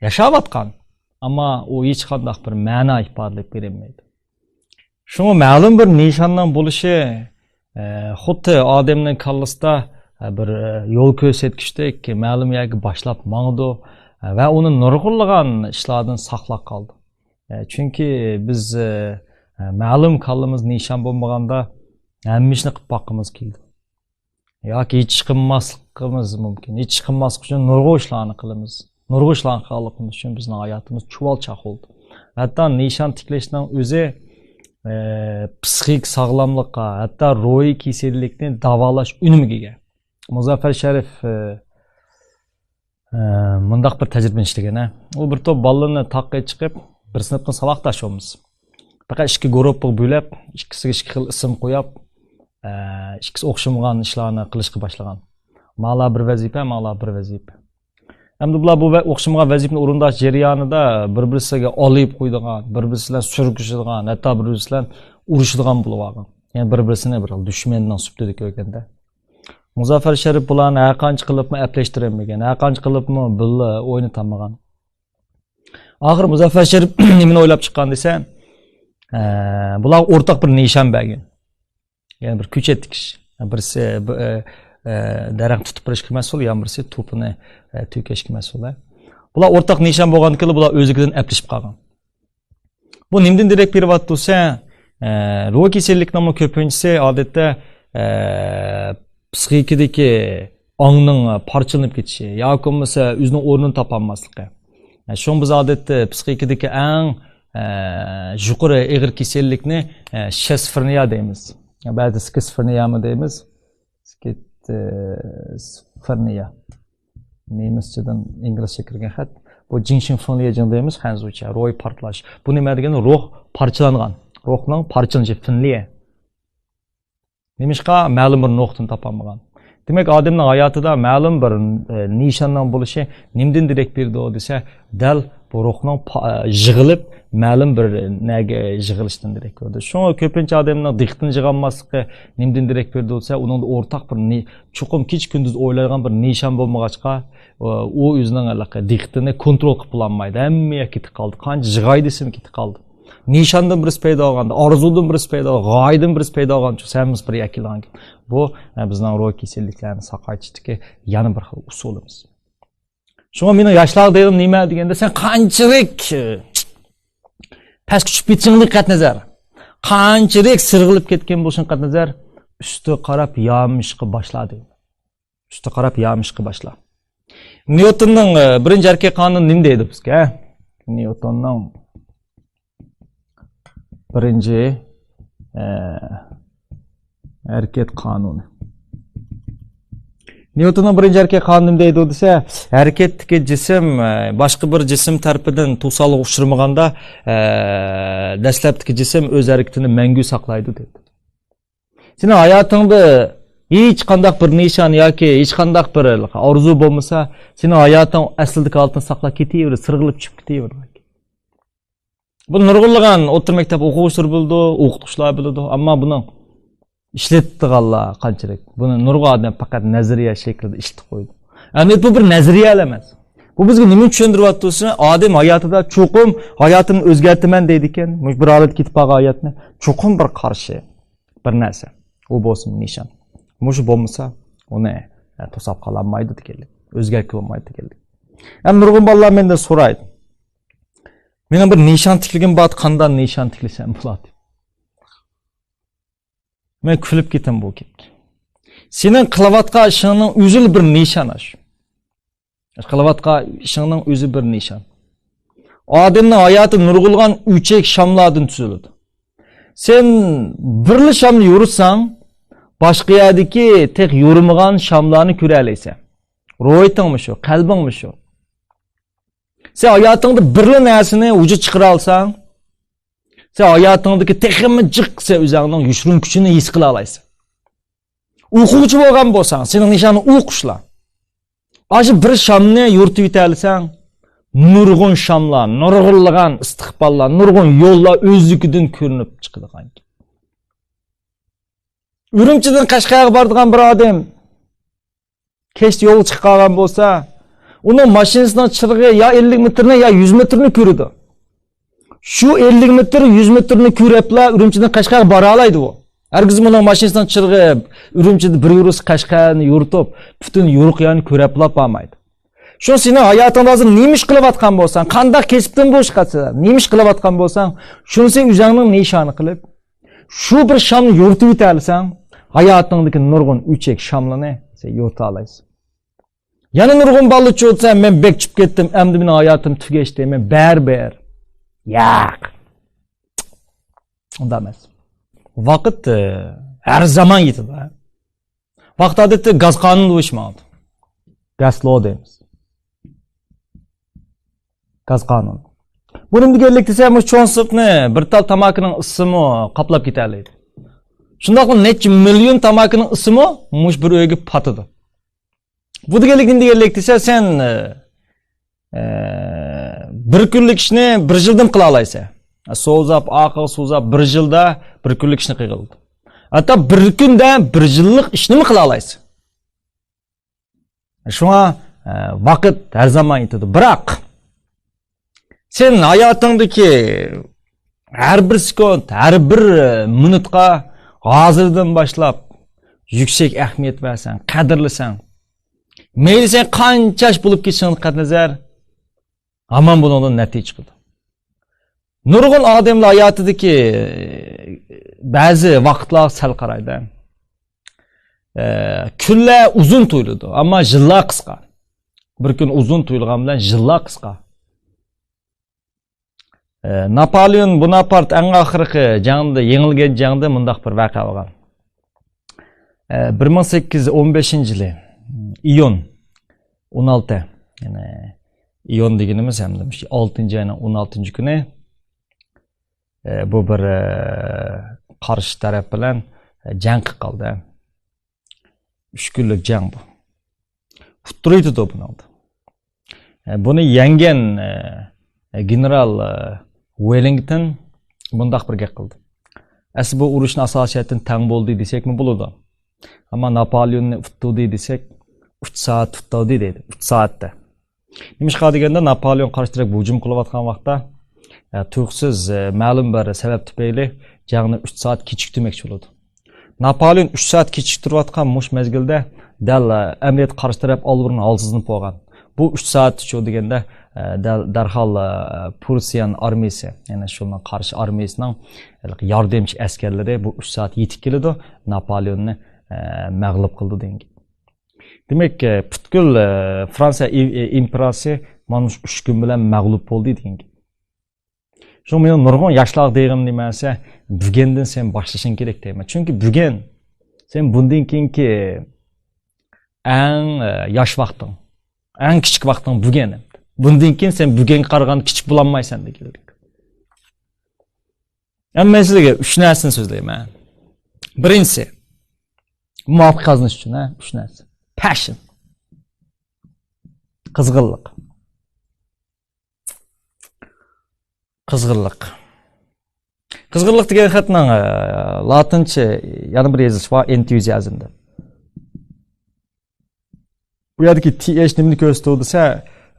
ياشاۋاتقان. ئەمما ئۇ ھېچقانداق بىر مەنا ئىپادىلەپ بېرەلمەيدۇ. شۇڭا مەلۇم بىر نىشاننىڭ بولۇشى، ئە، خۇددى ئادەمنىڭ كاللىسىدا، ئە، بىر، ئە، يول كۆرسەتكۈچتەك مەلۇم يەرگە باشلاپ ماڭىدۇ، ئە، ۋە ئۇنى نۇرغۇنلىغان ئىشلاردىن ساقلاپ قالىدۇ. ئە، چۈنكى بىز، ئە، مەلۇم كاللىمىز نىشان بولمىغاندا ھەممە ئىشنى قىلىپ باققىمىز كېلىدۇ. ياكى ھېچ ئىش قىلماسلىقىمىز مۇمكىن. ھېچ ئىش قىلماسلىق ئۈچۈن نۇرغۇن ئىشلارنى قىلىمىز. نۇرغۇن ئىشلارنى قىلغانلىقىمىز ئۈچۈن بىزنىڭ ھاياتىمىز چۇۋالچاق بولىدۇ. ھەتتا نىشان تىكلەشنىڭ ئۆزى، ئە، پسىخىك ساغلاملىققا، ھەتتا روھىي كېسەللىكنى داۋالاش ئۈنۈمىگە ئىگە. مۇزەففەر شەرىپ، ئە، ئە، مۇنداق بىر تەجرىبىنى ئىشلىگەن، ھە. ئۇ بىر توپ بالىلىرىنى تاغقا چىقىپ، بىر سىنىپتىن ساۋاقداش بولمىسا. پەقەت ئىككى گۇرۇپپىغا بۆلۈپ، ئىككىسىگە ئىككى خىل ئىسىم قويۇپ، ئە، ئىككىسى ئوخشىمىغان ئىشلارنى قىلىشقا باشلىغان. ماڭا بىر ۋەزىپە، ماڭا بىر ۋەزىپە. ئەمدى بۇلار بۇ ۋە ئوخشىمىغان ۋەزىپىنى ئورۇنداش جەريانىدا بىر-بىرسىگە ئالىيىپ قويىدىغان، بىر-بىرسى بىلەن سۈركىشىدىغان، ھەتتا بىر-بىرسى بىلەن ئۇرۇشىدىغان بولۇپ قالغان. يەنى بىر-بىرسىنى بىر خىل دۈشمەننىڭ سۈپىتىدە كۆرگەندە. مۇزەففەر شەرىپ بۇلارنى ھەر قانچە قىلىپمۇ ئەپلەشتۈرەلمىگەن، ھەر قانچە قىلىپمۇ بىللە ئوينىتالمىغان. ئاخىر مۇزەففەر شەرىپ نېمىنى ئويلاپ چىققان دېسە، ئە، بۇلارغا ئورتاق بىر نىشان بەرگەن. يەنى بىر كۆچەت تىكىش. بىرسى، بىر، ئە، ئە، دەرەخ تۇتۇپ بېرىشكە مەسئۇل، يەنە بىرسى توپىنى، ئە، تۆكۈشكە مەسئۇل. بۇلار ئورتاق نىشان بولغاندىكىن بۇلار ئۆزلۈكىدىن ئەپلىشىپ قالغان. بۇ نېمىدىن دېرەك بېرىۋاتىدۇ دېسە، ئە، روھىي كېسەللىكنىڭمۇ كۆپىنچىسى ئادەتتە، ئە، پسىخىكىدىكى ئاڭنىڭ پارچىلىنىپ كېتىشى ياكى بولمىسا ئۆزىنىڭ ئورنىنى تاپالماسلىقى. ئە، شۇڭا بىز ئادەتتە پسىخىكىدىكى ئەڭ، ئە، يۇقىرى ئېغىر كېسەللىكنى، ئە، شىزوفرېنىيە دەيمىز. بەزىدە سكىزوفرېنىيەمۇ دەيمىز. سكىزوفرېنىيە. نېمىسچىدىن ئىنگلىزچە كىرگەن خەت. بۇ جىڭشىڭ فېڭلىيە جىڭ دەيمىز، خەنزۇچە. روھىي پارتلاش. بۇ نېمە دېگەن؟ روھ پارچىلانغان. روھنىڭ پارچىلىنىشى، فېڭلىيە. نېمىشقا؟ مەلۇم بىر نۇقتىنى تاپالمىغان. دېمەك، ئادەمنىڭ ھاياتىدا مەلۇم بىر، ئە، نىشاننىڭ بولۇشى نېمىدىن دېرەك بېرىدۇ دېسە، دەل بۇ روھنىڭ پا-، ئە، يىغىلىپ، مەلۇم بىر نەگە يىغىلىشتىن دېرەك بېرىدۇ. شۇڭا كۆپىنچە ئادەمنىڭ دىققىتىنى يىغالماسلىقى نېمىدىن دېرەك بېرىدۇ دېسە، ئۇنىڭدا ئورتاق بىر نى-، چوقۇم كېچە-كۈندۈز ئويلايدىغان بىر نىشان بولمىغاچقا، ئۇ، ئۇ ئۆزىنىڭ ھېلىقى دىققىتىنى كونترول قىلىپ بولالمايدۇ. ھەممە يەرگە كېتىپ قالدى. قانچە يىغاي دېسىمۇ كېتىپ قالدى. نىشاندىن بىرسى پەيدا بولغاندا، ئارزۇدىن بىرسى پەيدا بولغان، غايىدىن بىرسى پەيدا بولغانچە ھەممىسى بىر يەككە كېلىدىغان گەپ. بۇ، ئە، بىزنىڭ روھىي كېسەللىكلەرنى ساقايتىشتىكى يەنە بىر خىل ئۇسۇلىمىز. شۇڭا مېنىڭ ياشلارغا دېگىنىم نېمە دېگەندە، سەن قانچىلىك، ئە، پەسكە چۈشۈپ كېتىشىڭدىن قەتئىينەزەر، قانچىلىك سىرغىلىپ كەتكەن بولۇشۇڭ قەتئىينەزەر، ئۈستىگە قاراپ يامىشىشقا باشلا دەيمەن. ئۈستىگە قاراپ يامىشىشقا باشلا. نيۇتوننىڭ، ئە، بىرىنچى ھەرىكەت قانۇنى نېمە دەيدۇ بىزگە؟ نيۇتوننىڭ بىرىنچى، ئە، ھەرىكەت قانۇنى. نيۇتوننىڭ بىرىنچى ھەرىكەت قانۇنى نېمە دەيدۇ دېسە، ھەرىكەتتىكى جىسىم، ئە، باشقا بىر جىسىم تەرىپىدىن توسالغۇغا ئۇچرىمىغاندا، ئە، دەسلەپتىكى جىسىم ئۆز ھەرىكىتىنى مەڭگۈ ساقلايدۇ دەيدۇ. سېنىڭ ھاياتىڭدا ھېچقانداق بىر نىشان ياكى ھېچقانداق بىر ئارزۇ بولمىسا، سېنىڭ ھاياتىڭ ئەسلىدىكى ھالىتىنى ساقلاپ كېتىۋېرىدۇ، سىرغىلىپ چۈشۈپ كېتىۋېرىدۇ. بۇ نۇرغۇنلىغان ئوتتۇرا مەكتەپ ئوقۇغۇچىلىرى بىلىدۇ، ئوقۇتقۇچىلار بىلىدۇ، ئەمما بۇنىڭ ئىشلەتتىغانلار قانچىلىك؟ بۇنى نۇرغۇن ئادەم پەقەت نەزەرىيە شەكلىدە ئىشلىتىپ قويىدۇ. ئەمدى بۇ بىر نەزەرىيە ئەمەس. بۇ بىزگە نېمىنى چۈشەندۈرۈۋاتىدۇ دېسە، ئادەم ھاياتىدا چوقۇم ھاياتىمنى ئۆزگەرتىمەن دەيدىكەن. مۇشۇ بىر ھالەتكە كېتىپ قالغان ھاياتنى چوقۇم بىر قارشى، بىر نەرسە. ئۇ بولسىمۇ نىشان. مۇشۇ بولمىسا، ئۇنى، ئە، توساپ قالالمايدۇ دېگەنلىك. ئۆزگەرتكىلى بولمايدۇ دېگەنلىك. ھەم نۇرغۇن بالىلار مەندىن سورايدۇ. مېنىڭ بىر نىشان تىكلىگۈم بار، قانداق نىشان تىكلىسەم بولاتتى؟ مەن كۈلۈپ كېتەم بۇ گەپكە. سېنىڭ قىلىۋاتقان ئىشىڭنىڭ ئۆزىلا بىر نىشان ئاشۇ. قىلىۋاتقان ئىشىڭنىڭ ئۆزى بىر نىشان. ئادەمنىڭ ھاياتى نۇرغۇنلىغان ئۆچەك شاملاردىن تۈزۈلىدۇ. سەن بىرلا شامنى يورۇتساڭ، باشقا يەردىكى تېخى يورۇمىغان شاملارنى كۆرەلەيسەن. روھىيىتىڭمۇ شۇ، قەلبىڭمۇ شۇ. سەن ھاياتىڭدا بىرلا نەرسىنى ۋۇجۇد چىقىرالساڭ، سەن ھاياتىڭدىكى تېخىمۇ جىق سەن ئۆزۈڭنىڭ يوشۇرۇن كۈچىنى ھېس قىلالايسەن. ئوقۇغۇچى بولغان بولساڭ، سېنىڭ نىشانىڭ ئوقۇشلا. ئاشۇ بىر شامنى يورۇتۇۋېتەلىسەڭ، نۇرغۇن شاملار، نۇرغۇنلىغان ئىستىقباللار، نۇرغۇن يوللار ئۆزلۈكىدىن كۆرۈنۈپ چىقىدىغان گەپ. ئۈرۈمچىدىن قەشقەرگە بارىدىغان بىر ئادەم كەچتە يولغا چىقىپ قالغان بولسا، ئۇنىڭ ماشىنىسىنىڭ چىرىغى يا ئەللىك مېتىرنى، يا يۈز مېتىرنى كۆرىدۇ. شۇ ئەللىك مېتىر، يۈز مېتىرنى كۆرۈپلا ئۈرۈمچىدىن قەشقەرگە بارالايدۇ ئۇ. ھەرگىز ئۇنىڭ ماشىنىسىنىڭ چىرىغى ئۈرۈمچىدە بىر يورۇتسا قەشقەرنى يورۇتۇپ، پۈتۈن يورۇق يەرنى كۆرۈپلا بارمايدۇ. شۇ سېنىڭ ھاياتىڭدا ھازىر نېمە ئىش قىلىۋاتقان بولساڭ، قانداق كەسىپتىن بولۇشقا، نېمە ئىش قىلىۋاتقان بولساڭ، شۇنى سەن ئۆزۈڭنىڭ نىشانى قىلىپ، شۇ بىر شامنى يورۇتۇۋېتەلىسەڭ، ھاياتىڭدىكى نۇرغۇن ئۆچەك شاملىنى سەن يورۇتالايسەن. يەنە نۇرغۇن بالىلار چۇ دېسە، مەن بەك چۈشۈپ كەتتىم، ئەمدى مېنىڭ ھاياتىم تۈگەشتى، مەن بەرىبىر. ياق. ئۇنداق ئەمەس. ۋاقىت، ئە، ھەر زامان يېتىدۇ. ۋاقىت ئادەتتە گاز قانۇنى بويىچە ماڭىدۇ. گاز لو دەيمىز. گاز قانۇنى. بۇ نېمە دېگەنلىك دېسە، مۇشۇ چوڭ سىرتنى بىر تال تاماكىنىڭ ئىسسىمۇ قاپلاپ كېتەلەيدۇ. شۇنداقلا نەچچە مىليون تاماكىنىڭ ئىسسىمۇ مۇشۇ بىر ئۆيگە پاتىدۇ. بۇ دېگەنلىك نېمە دېگەنلىك دېسە، سەن، ئە، ئە، بىر كۈنلۈك ئىشنى بىر يىلدىمۇ قىلالايسەن. سوزاپ، ئارقىغا سوزاپ، بىر يىلدا بىر كۈنلۈك ئىشنى قىلغىلى. ھەتتا بىر كۈندە بىر يىللىق ئىشنىمۇ قىلالايسەن. شۇڭا، ئە، ۋاقىت ھەر زامان يېتىدۇ. بىراق، سەن ھاياتىڭدىكى ھەر بىر سېكۇنت، ھەر بىر، ئە، مىنۇتقا ھازىردىن باشلاپ يۈكسەك ئەھمىيەت بەرسەڭ، قەدىرلىسەڭ، مەيلى سەن قانچە ياش بولۇپ كېتىشىڭدىن قەتئىينەزەر، ھامان بۇنىڭدىن نەتىجە چىقىدۇ. نۇرغۇن ئادەملەر ھاياتىدىكى بەزى ۋاقىتلارغا سەل قارايدۇ. ئە، كۈنلەر ئۇزۇن تۇيۇلىدۇ، ئەمما يىللار قىسقا. بىر كۈن ئۇزۇن تۇيۇلغان بىلەن يىللار قىسقا. ئە، ناپالېئون بوناپارت ئەڭ ئاخىرقى جەڭدە، يېڭىلگەن جەڭدە مۇنداق بىر ۋەقە بولغان. ئە، بىر مىڭ سەككىز يۈز ئون بەشىنچى يىلى ئىيۇن ئون ئالتە، يەنى ئىيۇن دېگىنىمىز ھەمدە مۇشۇ ئالتىنچى ئاينىڭ ئون ئالتىنچى كۈنى، ئە، بۇ بىر، ئە، قارشى تەرەپ بىلەن، ئە، جەڭ قىلىپ قالدى. ئۈچ كۈنلۈك جەڭ بۇ. ئۇتتۇرۇۋېتىدۇ بۇنىڭدا. ئە، بۇنى يەڭگەن، ئە، گېنېرال، ئە، ۋېللىنگتون مۇنداق بىر گەپ قىلدى. ئەسلى بۇ ئۇرۇشنى ئاساسىي جەھەتتىن تەڭ بولدى دېسەكمۇ بولىدۇ. ئەمما ناپالېئوننى ئۇتتۇردى دېسەك، ئۈچ سائەت ئۇتتۇردى دەيدۇ. ئۈچ سائەتتە. نېمىشقا دېگەندە، ناپالېئون قارشى تەرەپكە ھۇجۇم قىلىۋاتقان ۋاقىتتا، ئە، تۇيۇقسىز، ئە، مەلۇم بىر سەۋەب تۈپەيلى جەڭنى ئۈچ سائەت كېچىكتۈرمەكچى بولىدۇ. ناپالېئون ئۈچ سائەت كېچىكتۈرۈۋاتقان مۇشۇ مەزگىلدە دەل، ئە، ئەمەلىيەتتە قارشى تەرەپ ئاللىبۇرۇن ھالسىزلىنىپ بولغان. بۇ ئۈچ سائەتتىچۇ دېگەندە، ئە، دەل، دەرھال، ئە، پۇرسىيان ئارمىيىسى، يەنى شۇنىڭ قارشى ئارمىيىسىنىڭ ھېلىقى ياردەمچى ئەسكەرلىرى بۇ ئۈچ سائەت يېتىپ كېلىدۇ، ناپالېئوننى، ئە، مەغلۇپ قىلىدۇ دېگەن گەپ. دېمەك، ئە، پۈتكۈل، ئە، فرانسىيە ئىم-، ئە، ئىمپېرىيىسى مانا شۇ ئۈچ كۈن بىلەن مەغلۇپ بولدى دېگەن گەپ. شۇڭا مېنىڭ نۇرغۇن ياشلارغا دېگىنىم نېمە دېسە، بۈگۈندىن سەن باشلىشىڭ كېرەك دەيمەن. چۈنكى بۈگۈن سەن بۇندىن كېيىنكى ئەڭ، ئە، ياش ۋاقتىڭ، ئەڭ كىچىك ۋاقتىڭ بۈگۈن. بۇندىن كېيىن سەن بۈگۈنگە قارىغاندا كىچىك بولالمايسەن دېگەنلىك. ئەمما مەن سىلەرگە ئۈچ نەرسىنى سۆزلەيمەن. بىرىنچىسى، مۇۋەپپەقىيەت قازىنىش ئۈچۈن، ھە، ئۈچ نەرسە. پەشن. قىزغىنلىق. قىزغىنلىق. قىزغىنلىق دېگەن خەتنىڭ، ئە، لاتىنچە يەنە بىر يېزىلىشى بار، ئېنتۇزىيازم دەپ. بۇ يەردىكى تى ئېيچ نېمىنى كۆرسىتىدۇ دېسە،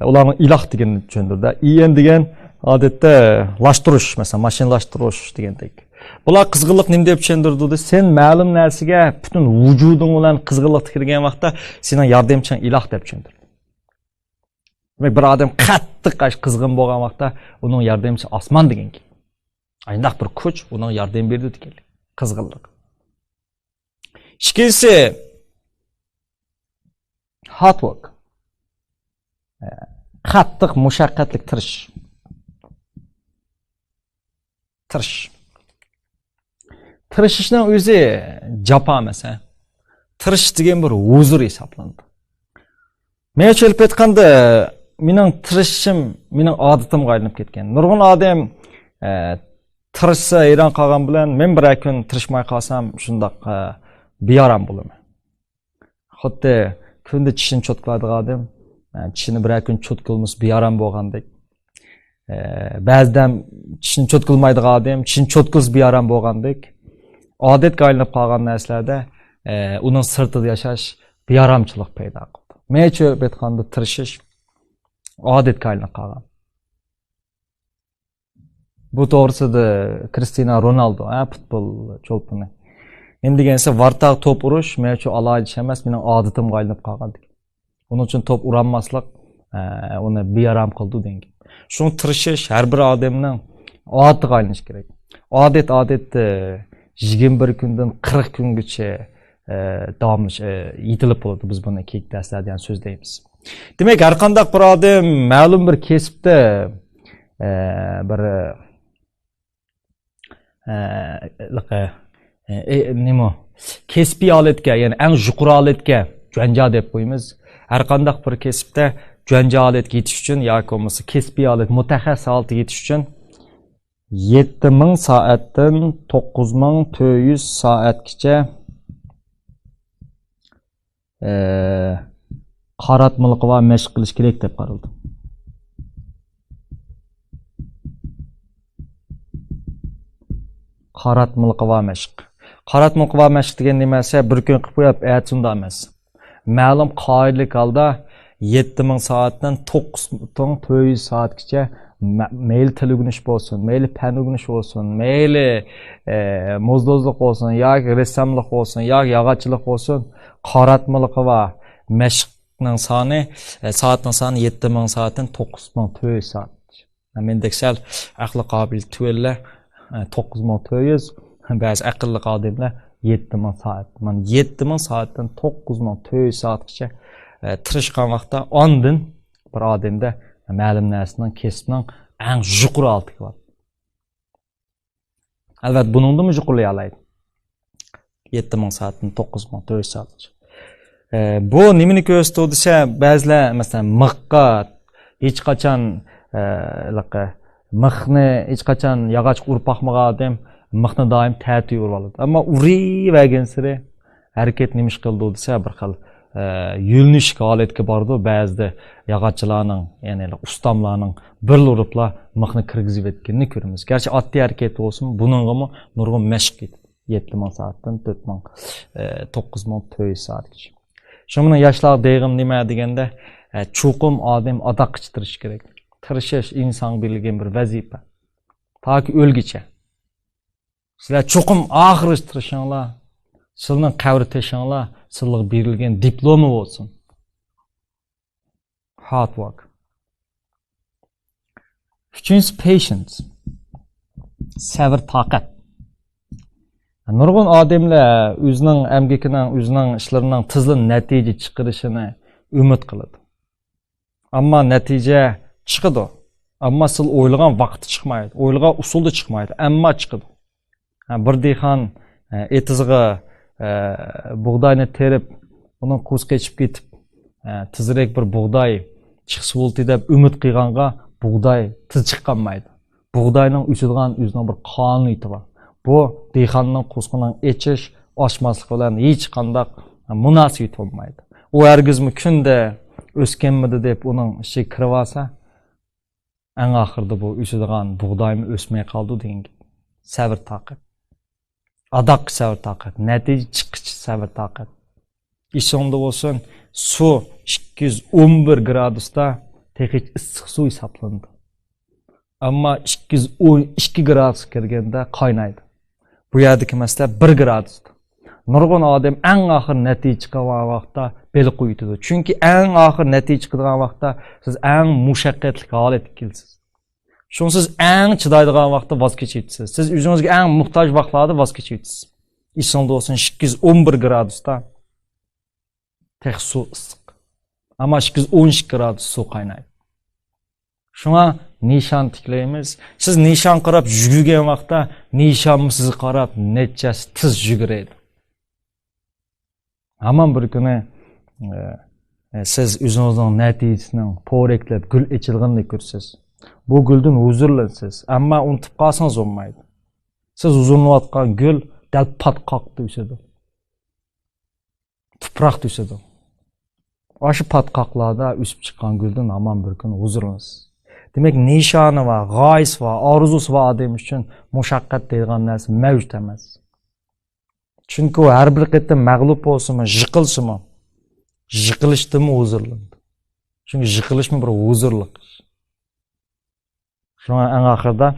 ئۇلارنىڭ ئىلاھ دېگىنىنى چۈشەندۈرىدۇ. ئى ئېن دېگەن ئادەتتە لاشتۇرۇش، مەسىلەن، ماشىنىلاشتۇرۇش دېگەندەك. بۇلار قىزغىنلىق نېمە دەپ چۈشەندۈرىدۇ دېسە، سەن مەلۇم نەرسىگە پۈتۈن ۋۇجۇدۇڭ بىلەن قىزغىنلىق تىكلىگەن ۋاقىتتا سېنىڭ ياردەمچىڭ ئىلاھ دەپ چۈشەندۈرىدۇ. دېمەك، بىر ئادەم قاتتىق قىزغىن بولغان ۋاقىتتا ئۇنىڭ ياردەمچىسى ئاسمان دېگەن گەپ. ئاينداق بىر كۈچ ئۇنىڭ ياردەم بېرىدۇ دېگەنلىك. قىزغىنلىق. ئىككىنچىسى، ھارد ۋورك. قاتتىق مۇشەققەتلىك تىرىش. تىرىش. تىرىشىشنىڭ ئۆزى جاپا ئەمەس، ھە؟ تىرىشىش دېگەن بىر ھۇزۇر ھېسابلىنىدۇ. مەن ئۈچۈن ئېلىپ ئېيتقاندا، مېنىڭ تىرىشىشىم مېنىڭ ئادىتىمغا ئايلىنىپ كەتكەن. نۇرغۇن ئادەم، ئە، تىرىشسا ھەيران قالغان بىلەن، مەن بىرەر كۈن تىرىشماي قالسام، شۇنداق، ئە، بىئارام بولىمەن. خۇددى كۈندە چىشىنى چوتكىلايدىغان ئادەم، ئە، چىشىنى بىرەر كۈن چوتكىلىمىسا بىئارام بولغاندەك. ئە، بەزىدە چىشىنى چوتكىلىمايدىغان ئادەم، چىشىنى چوتكىلىسا بىئارام بولغاندەك. ئادەتكە ئايلىنىپ قالغان نەرسىلەردە، ئە، ئۇنىڭ سىرتىدا ياشاش بىئارامچىلىق پەيدا قىلىدۇ. مەن ئېلىپ ئېيتقاندا تىرىشىش ئادەتكە ئايلىنىپ قالغان. بۇ توغرىسىدا كرىستىيانو رونالدو، ھە، پۇتبول چولپىنى. نېمە دېگەن دېسە، ۋارتاغا توپ ئۇرۇش مەن ئۈچۈن ئالاھىدە ئىش ئەمەس، مېنىڭ ئادىتىمغا ئايلىنىپ قالغان دېگەن. ئۇنىڭ ئۈچۈن توپ ئۇرالماسلىق، ئە، ئۇنى بىئارام قىلىدۇ دېگەن گەپ. شۇڭا تىرىشىش ھەر بىر ئادەمنىڭ ئادىتىگە ئايلىنىشى كېرەك. ئادەت، ئادەتتە يىگىرمە بىر كۈندىن قىرىق كۈنگىچە، ئە، داۋاملىش-، ئە، يېتىلىپ بولىدۇ. بىز بۇنى كېيىنكى دەرسلەردە يەنە سۆزلەيمىز. دېمەك، ھەر قانداق بىر ئادەم مەلۇم بىر كەسىپتە، ئە، بىر، ئە، لىق-، ئە، ئە، نېمە؟ كەسپىي ھالەتكە، يەنى ئەڭ يۇقىرى ھالەتكە، جۈەنجيا دەپ قويىمىز. ھەر قانداق بىر كەسىپتە جۈەنجيا ھالەتكە يېتىش ئۈچۈن ياكى بولمىسا كەسپىي ھالەت، مۇتەخەسسىس ھالىتىگە يېتىش ئۈچۈن يەتتە مىڭ سائەتتىن توققۇز مىڭ تۆت يۈز سائەتكىچە، ئە، قاراتمىلىقى بار مەشىق قىلىش كېرەك دەپ قارىلىدۇ. قاراتمىلىقى بار مەشىق. قاراتمىلىقى بار مەشىق دېگەن نېمە دېسە، بىر كۈن قىلىپ قويۇپ، ئەتە ئۇنداق ئەمەس. مەلۇم قائىدىلىك ھالدا يەتتە مىڭ سائەتتىن توققۇز مىڭ تۆت يۈز سائەتكىچە مە-، مەيلى تىل ئۆگىنىش بولسۇن، مەيلى پەن ئۆگىنىش بولسۇن، مەيلى، ئە، موزدوزلۇق بولسۇن، ياكى رەسساملىق بولسۇن، ياكى ياغاچچىلىق بولسۇن، قاراتمىلىقى بار مەشىقنىڭ سانى، ئە، سائەتنىڭ سانى يەتتە مىڭ سائەتتىن توققۇز مىڭ تۆت يۈز سائەت. مەندەك سەل ئەقلى قابىلى تۆۋەنلەر، ئە، توققۇز مىڭ تۆت يۈز، بەزى ئەقىللىق ئادەملەر يەتتە مىڭ سائەت. مانا يەتتە مىڭ سائەتتىن توققۇز مىڭ تۆت يۈز سائەتكىچە، ئە، تىرىشقان ۋاقىتتا ئاندىن بىر ئادەمدە مەلۇم نەرسىنىڭ، كەسىپنىڭ ئەڭ يۇقىرى ھالىتىگە بارىدۇ. ئەلۋەتتە، بۇنىڭدىنمۇ يۇقىرىلىيالايدۇ. يەتتە مىڭ سائەتتىن توققۇز مىڭ تۆت يۈز سائەتكىچە. ئە، بۇ نېمىنى كۆرسىتىدۇ دېسە، بەزىلەر، مەسىلەن، مىخقا ھېچقاچان، ئە، ھېلىقى مىخنى ھېچقاچان ياغاچقا ئۇرۇپ باقمىغان ئادەم مىخنى دائىم تەتۈگە ئۇرۇۋالىدۇ. ئەمما ئۇرۇۋەرگەنسېرى ھەرىكەت نېمە ئىش قىلىدۇ دېسە، بىر خىل، ئە، يۆنىلىشلىك ھالەتكە بارىدۇ. بەزىدە ياغاچچىلارنىڭ، يەنى ئۇستاملارنىڭ بىرلا ئۇرۇپلا مىخنى كىرگۈزۈۋەتكىنىنى كۆرىمىز. گەرچە ئاددىي ھەرىكەت بولسىمۇ، بۇنىڭغىمۇ نۇرغۇن مەشىق كېتىدۇ. يەتتە مىڭ سائەتتىن تۆت مىڭ، ئە، توققۇز مىڭ تۆت يۈز سائەتكىچە. شۇڭا مېنىڭ ياشلارغا دېگىنىم نېمە دېگەندە، ئە، چوقۇم ئادەم ئاداققىچە تىرىشىش كېرەك. تىرىشىش ئىنسانغا بېرىلگەن بىر ۋەزىپە. تاكى ئۆلگۈچە. سىلەر چوقۇم ئاخىرغىچە تىرىشىڭلار. سىلىنىڭ قەبرە تېشىڭلار سىلىغا بېرىلگەن دىپلوما بولسۇن. Hard work. ئۈچىنچىسى، patience. سەۋر، تاقەت. نۇرغۇن ئادەملەر ئۆزىنىڭ ئەمگىكىنىڭ، ئۆزىنىڭ ئىشلىرىنىڭ تېزلا نەتىجە چىقىرىشىنى ئۈمىد قىلىدۇ. ئەمما نەتىجە چىقىدۇ. ئەمما سىز ئويلىغان ۋاقىتتا چىقمايدۇ. ئويلىغان ئۇسۇلدا چىقمايدۇ. ئەمما چىقىدۇ. ھە، بىر دېھقان، ئە، ئېتىزىغا، ئە، بۇغداينى تېرىپ، ئۇنىڭ قۇرسىقى ئېچىپ كېتىپ، ئە، تېزرەك بىر بۇغداي چىقسا بولدى دەپ ئۈمىد قىلغانغا، بۇغداي تېز چىققانمايدۇ. بۇغداينىڭ ئۆسىدىغان ئۆزىنىڭ بىر قانۇنىيىتى بار. بۇ دېھقاننىڭ قورسىقىنىڭ ئېچىش، ئاچماسلىقى بىلەن ھېچقانداق مۇناسىۋىتى بولمايدۇ. ئۇ ھەرگىزمۇ كۈندە ئۆسكەنمىدى دەپ ئۇنىڭ ئىچىگە كىرىۋالسا، ئەڭ ئاخىرىدا بۇ ئۆسىدىغان بۇغدايمۇ ئۆسمەي قالىدۇ دېگەن گەپ. سەۋر تاقەت. ئاداققى سەۋر تاقەت. نەتىجە چىققىچە سەۋر تاقەت. ئېسىڭدە بولسۇن، سۇ ئىككى يۈز ئون بىر گرادۇستا تېخىچە ئىسسىق سۇ ھېسابلىنىدۇ. ئەمما ئىككى يۈز ئون ئىككى گرادۇسقا كىرگەندە قاينايدۇ. بۇ يەردىكى مەسىلە بىر گرادۇستا. نۇرغۇن ئادەم ئەڭ ئاخىر نەتىجە چىقىدىغان ۋاقىتتا بېلىق قويۇۋېتىدۇ. چۈنكى ئەڭ ئاخىر نەتىجە چىقىدىغان ۋاقىتتا سىز ئەڭ مۇشەققەتلىك ھالەتكە كېلىسىز. شۇڭا سىز ئەڭ چىدايدىغان ۋاقىتتا ۋاز كېچىۋېتىسىز. سىز ئۆزىڭىزگە ئەڭ موھتاج ۋاقىتلاردا ۋاز كېچىۋېتىسىز. ئېسىڭدە بولسۇن، ئىككى يۈز ئون بىر گرادۇستا تېخى سۇ ئىسسىق. ئەمما ئىككى يۈز ئون ئىككى گرادۇس سۇ قاينايدۇ. شۇڭا نىشان تىكلەيمىز. سىز نىشان قاراپ يۈگۈرگەن ۋاقىتتا نىشانمۇ سىزگە قاراپ نەچچە ھەسسە تېز يۈگۈرەيدۇ. ھامان بىر كۈنى، ئە، سىز ئۆزىڭىزنىڭ نەتىجىسىنىڭ پورەكلەپ گۈل ئېچىلغىنىنى كۆرىسىز. بۇ گۈلدىن ھۇزۇرلىنىسىز. ئەمما ئۇنتۇپ قالسىڭىز بولمايدۇ. سىز ھۇزۇرلىنىۋاتقان گۈل دەل پاتقاقتا ئۆسىدۇ. تۇپراقتا ئۆسىدۇ. ئاشۇ پاتقاقلاردا ئۆسۈپ چىققان گۈلدىن ھامان بىر كۈنى ھۇزۇرلىنىسىز. دېمەك، نىشانى بار، غايىسى بار، ئارزۇسى بار ئادەم ئۈچۈن مۇشەققەت دەيدىغان نەرسە مەۋجۇت ئەمەس. چۈنكى ئۇ ھەر بىر قېتىم مەغلۇپ بولسىمۇ، يىقىلسىمۇ، يىقىلىشتىنمۇ ھۇزۇرلىنىدۇ. چۈنكى يىقىلىشمۇ بىر ھۇزۇرلۇق ئىش. شۇڭا ئەڭ ئاخىرىدا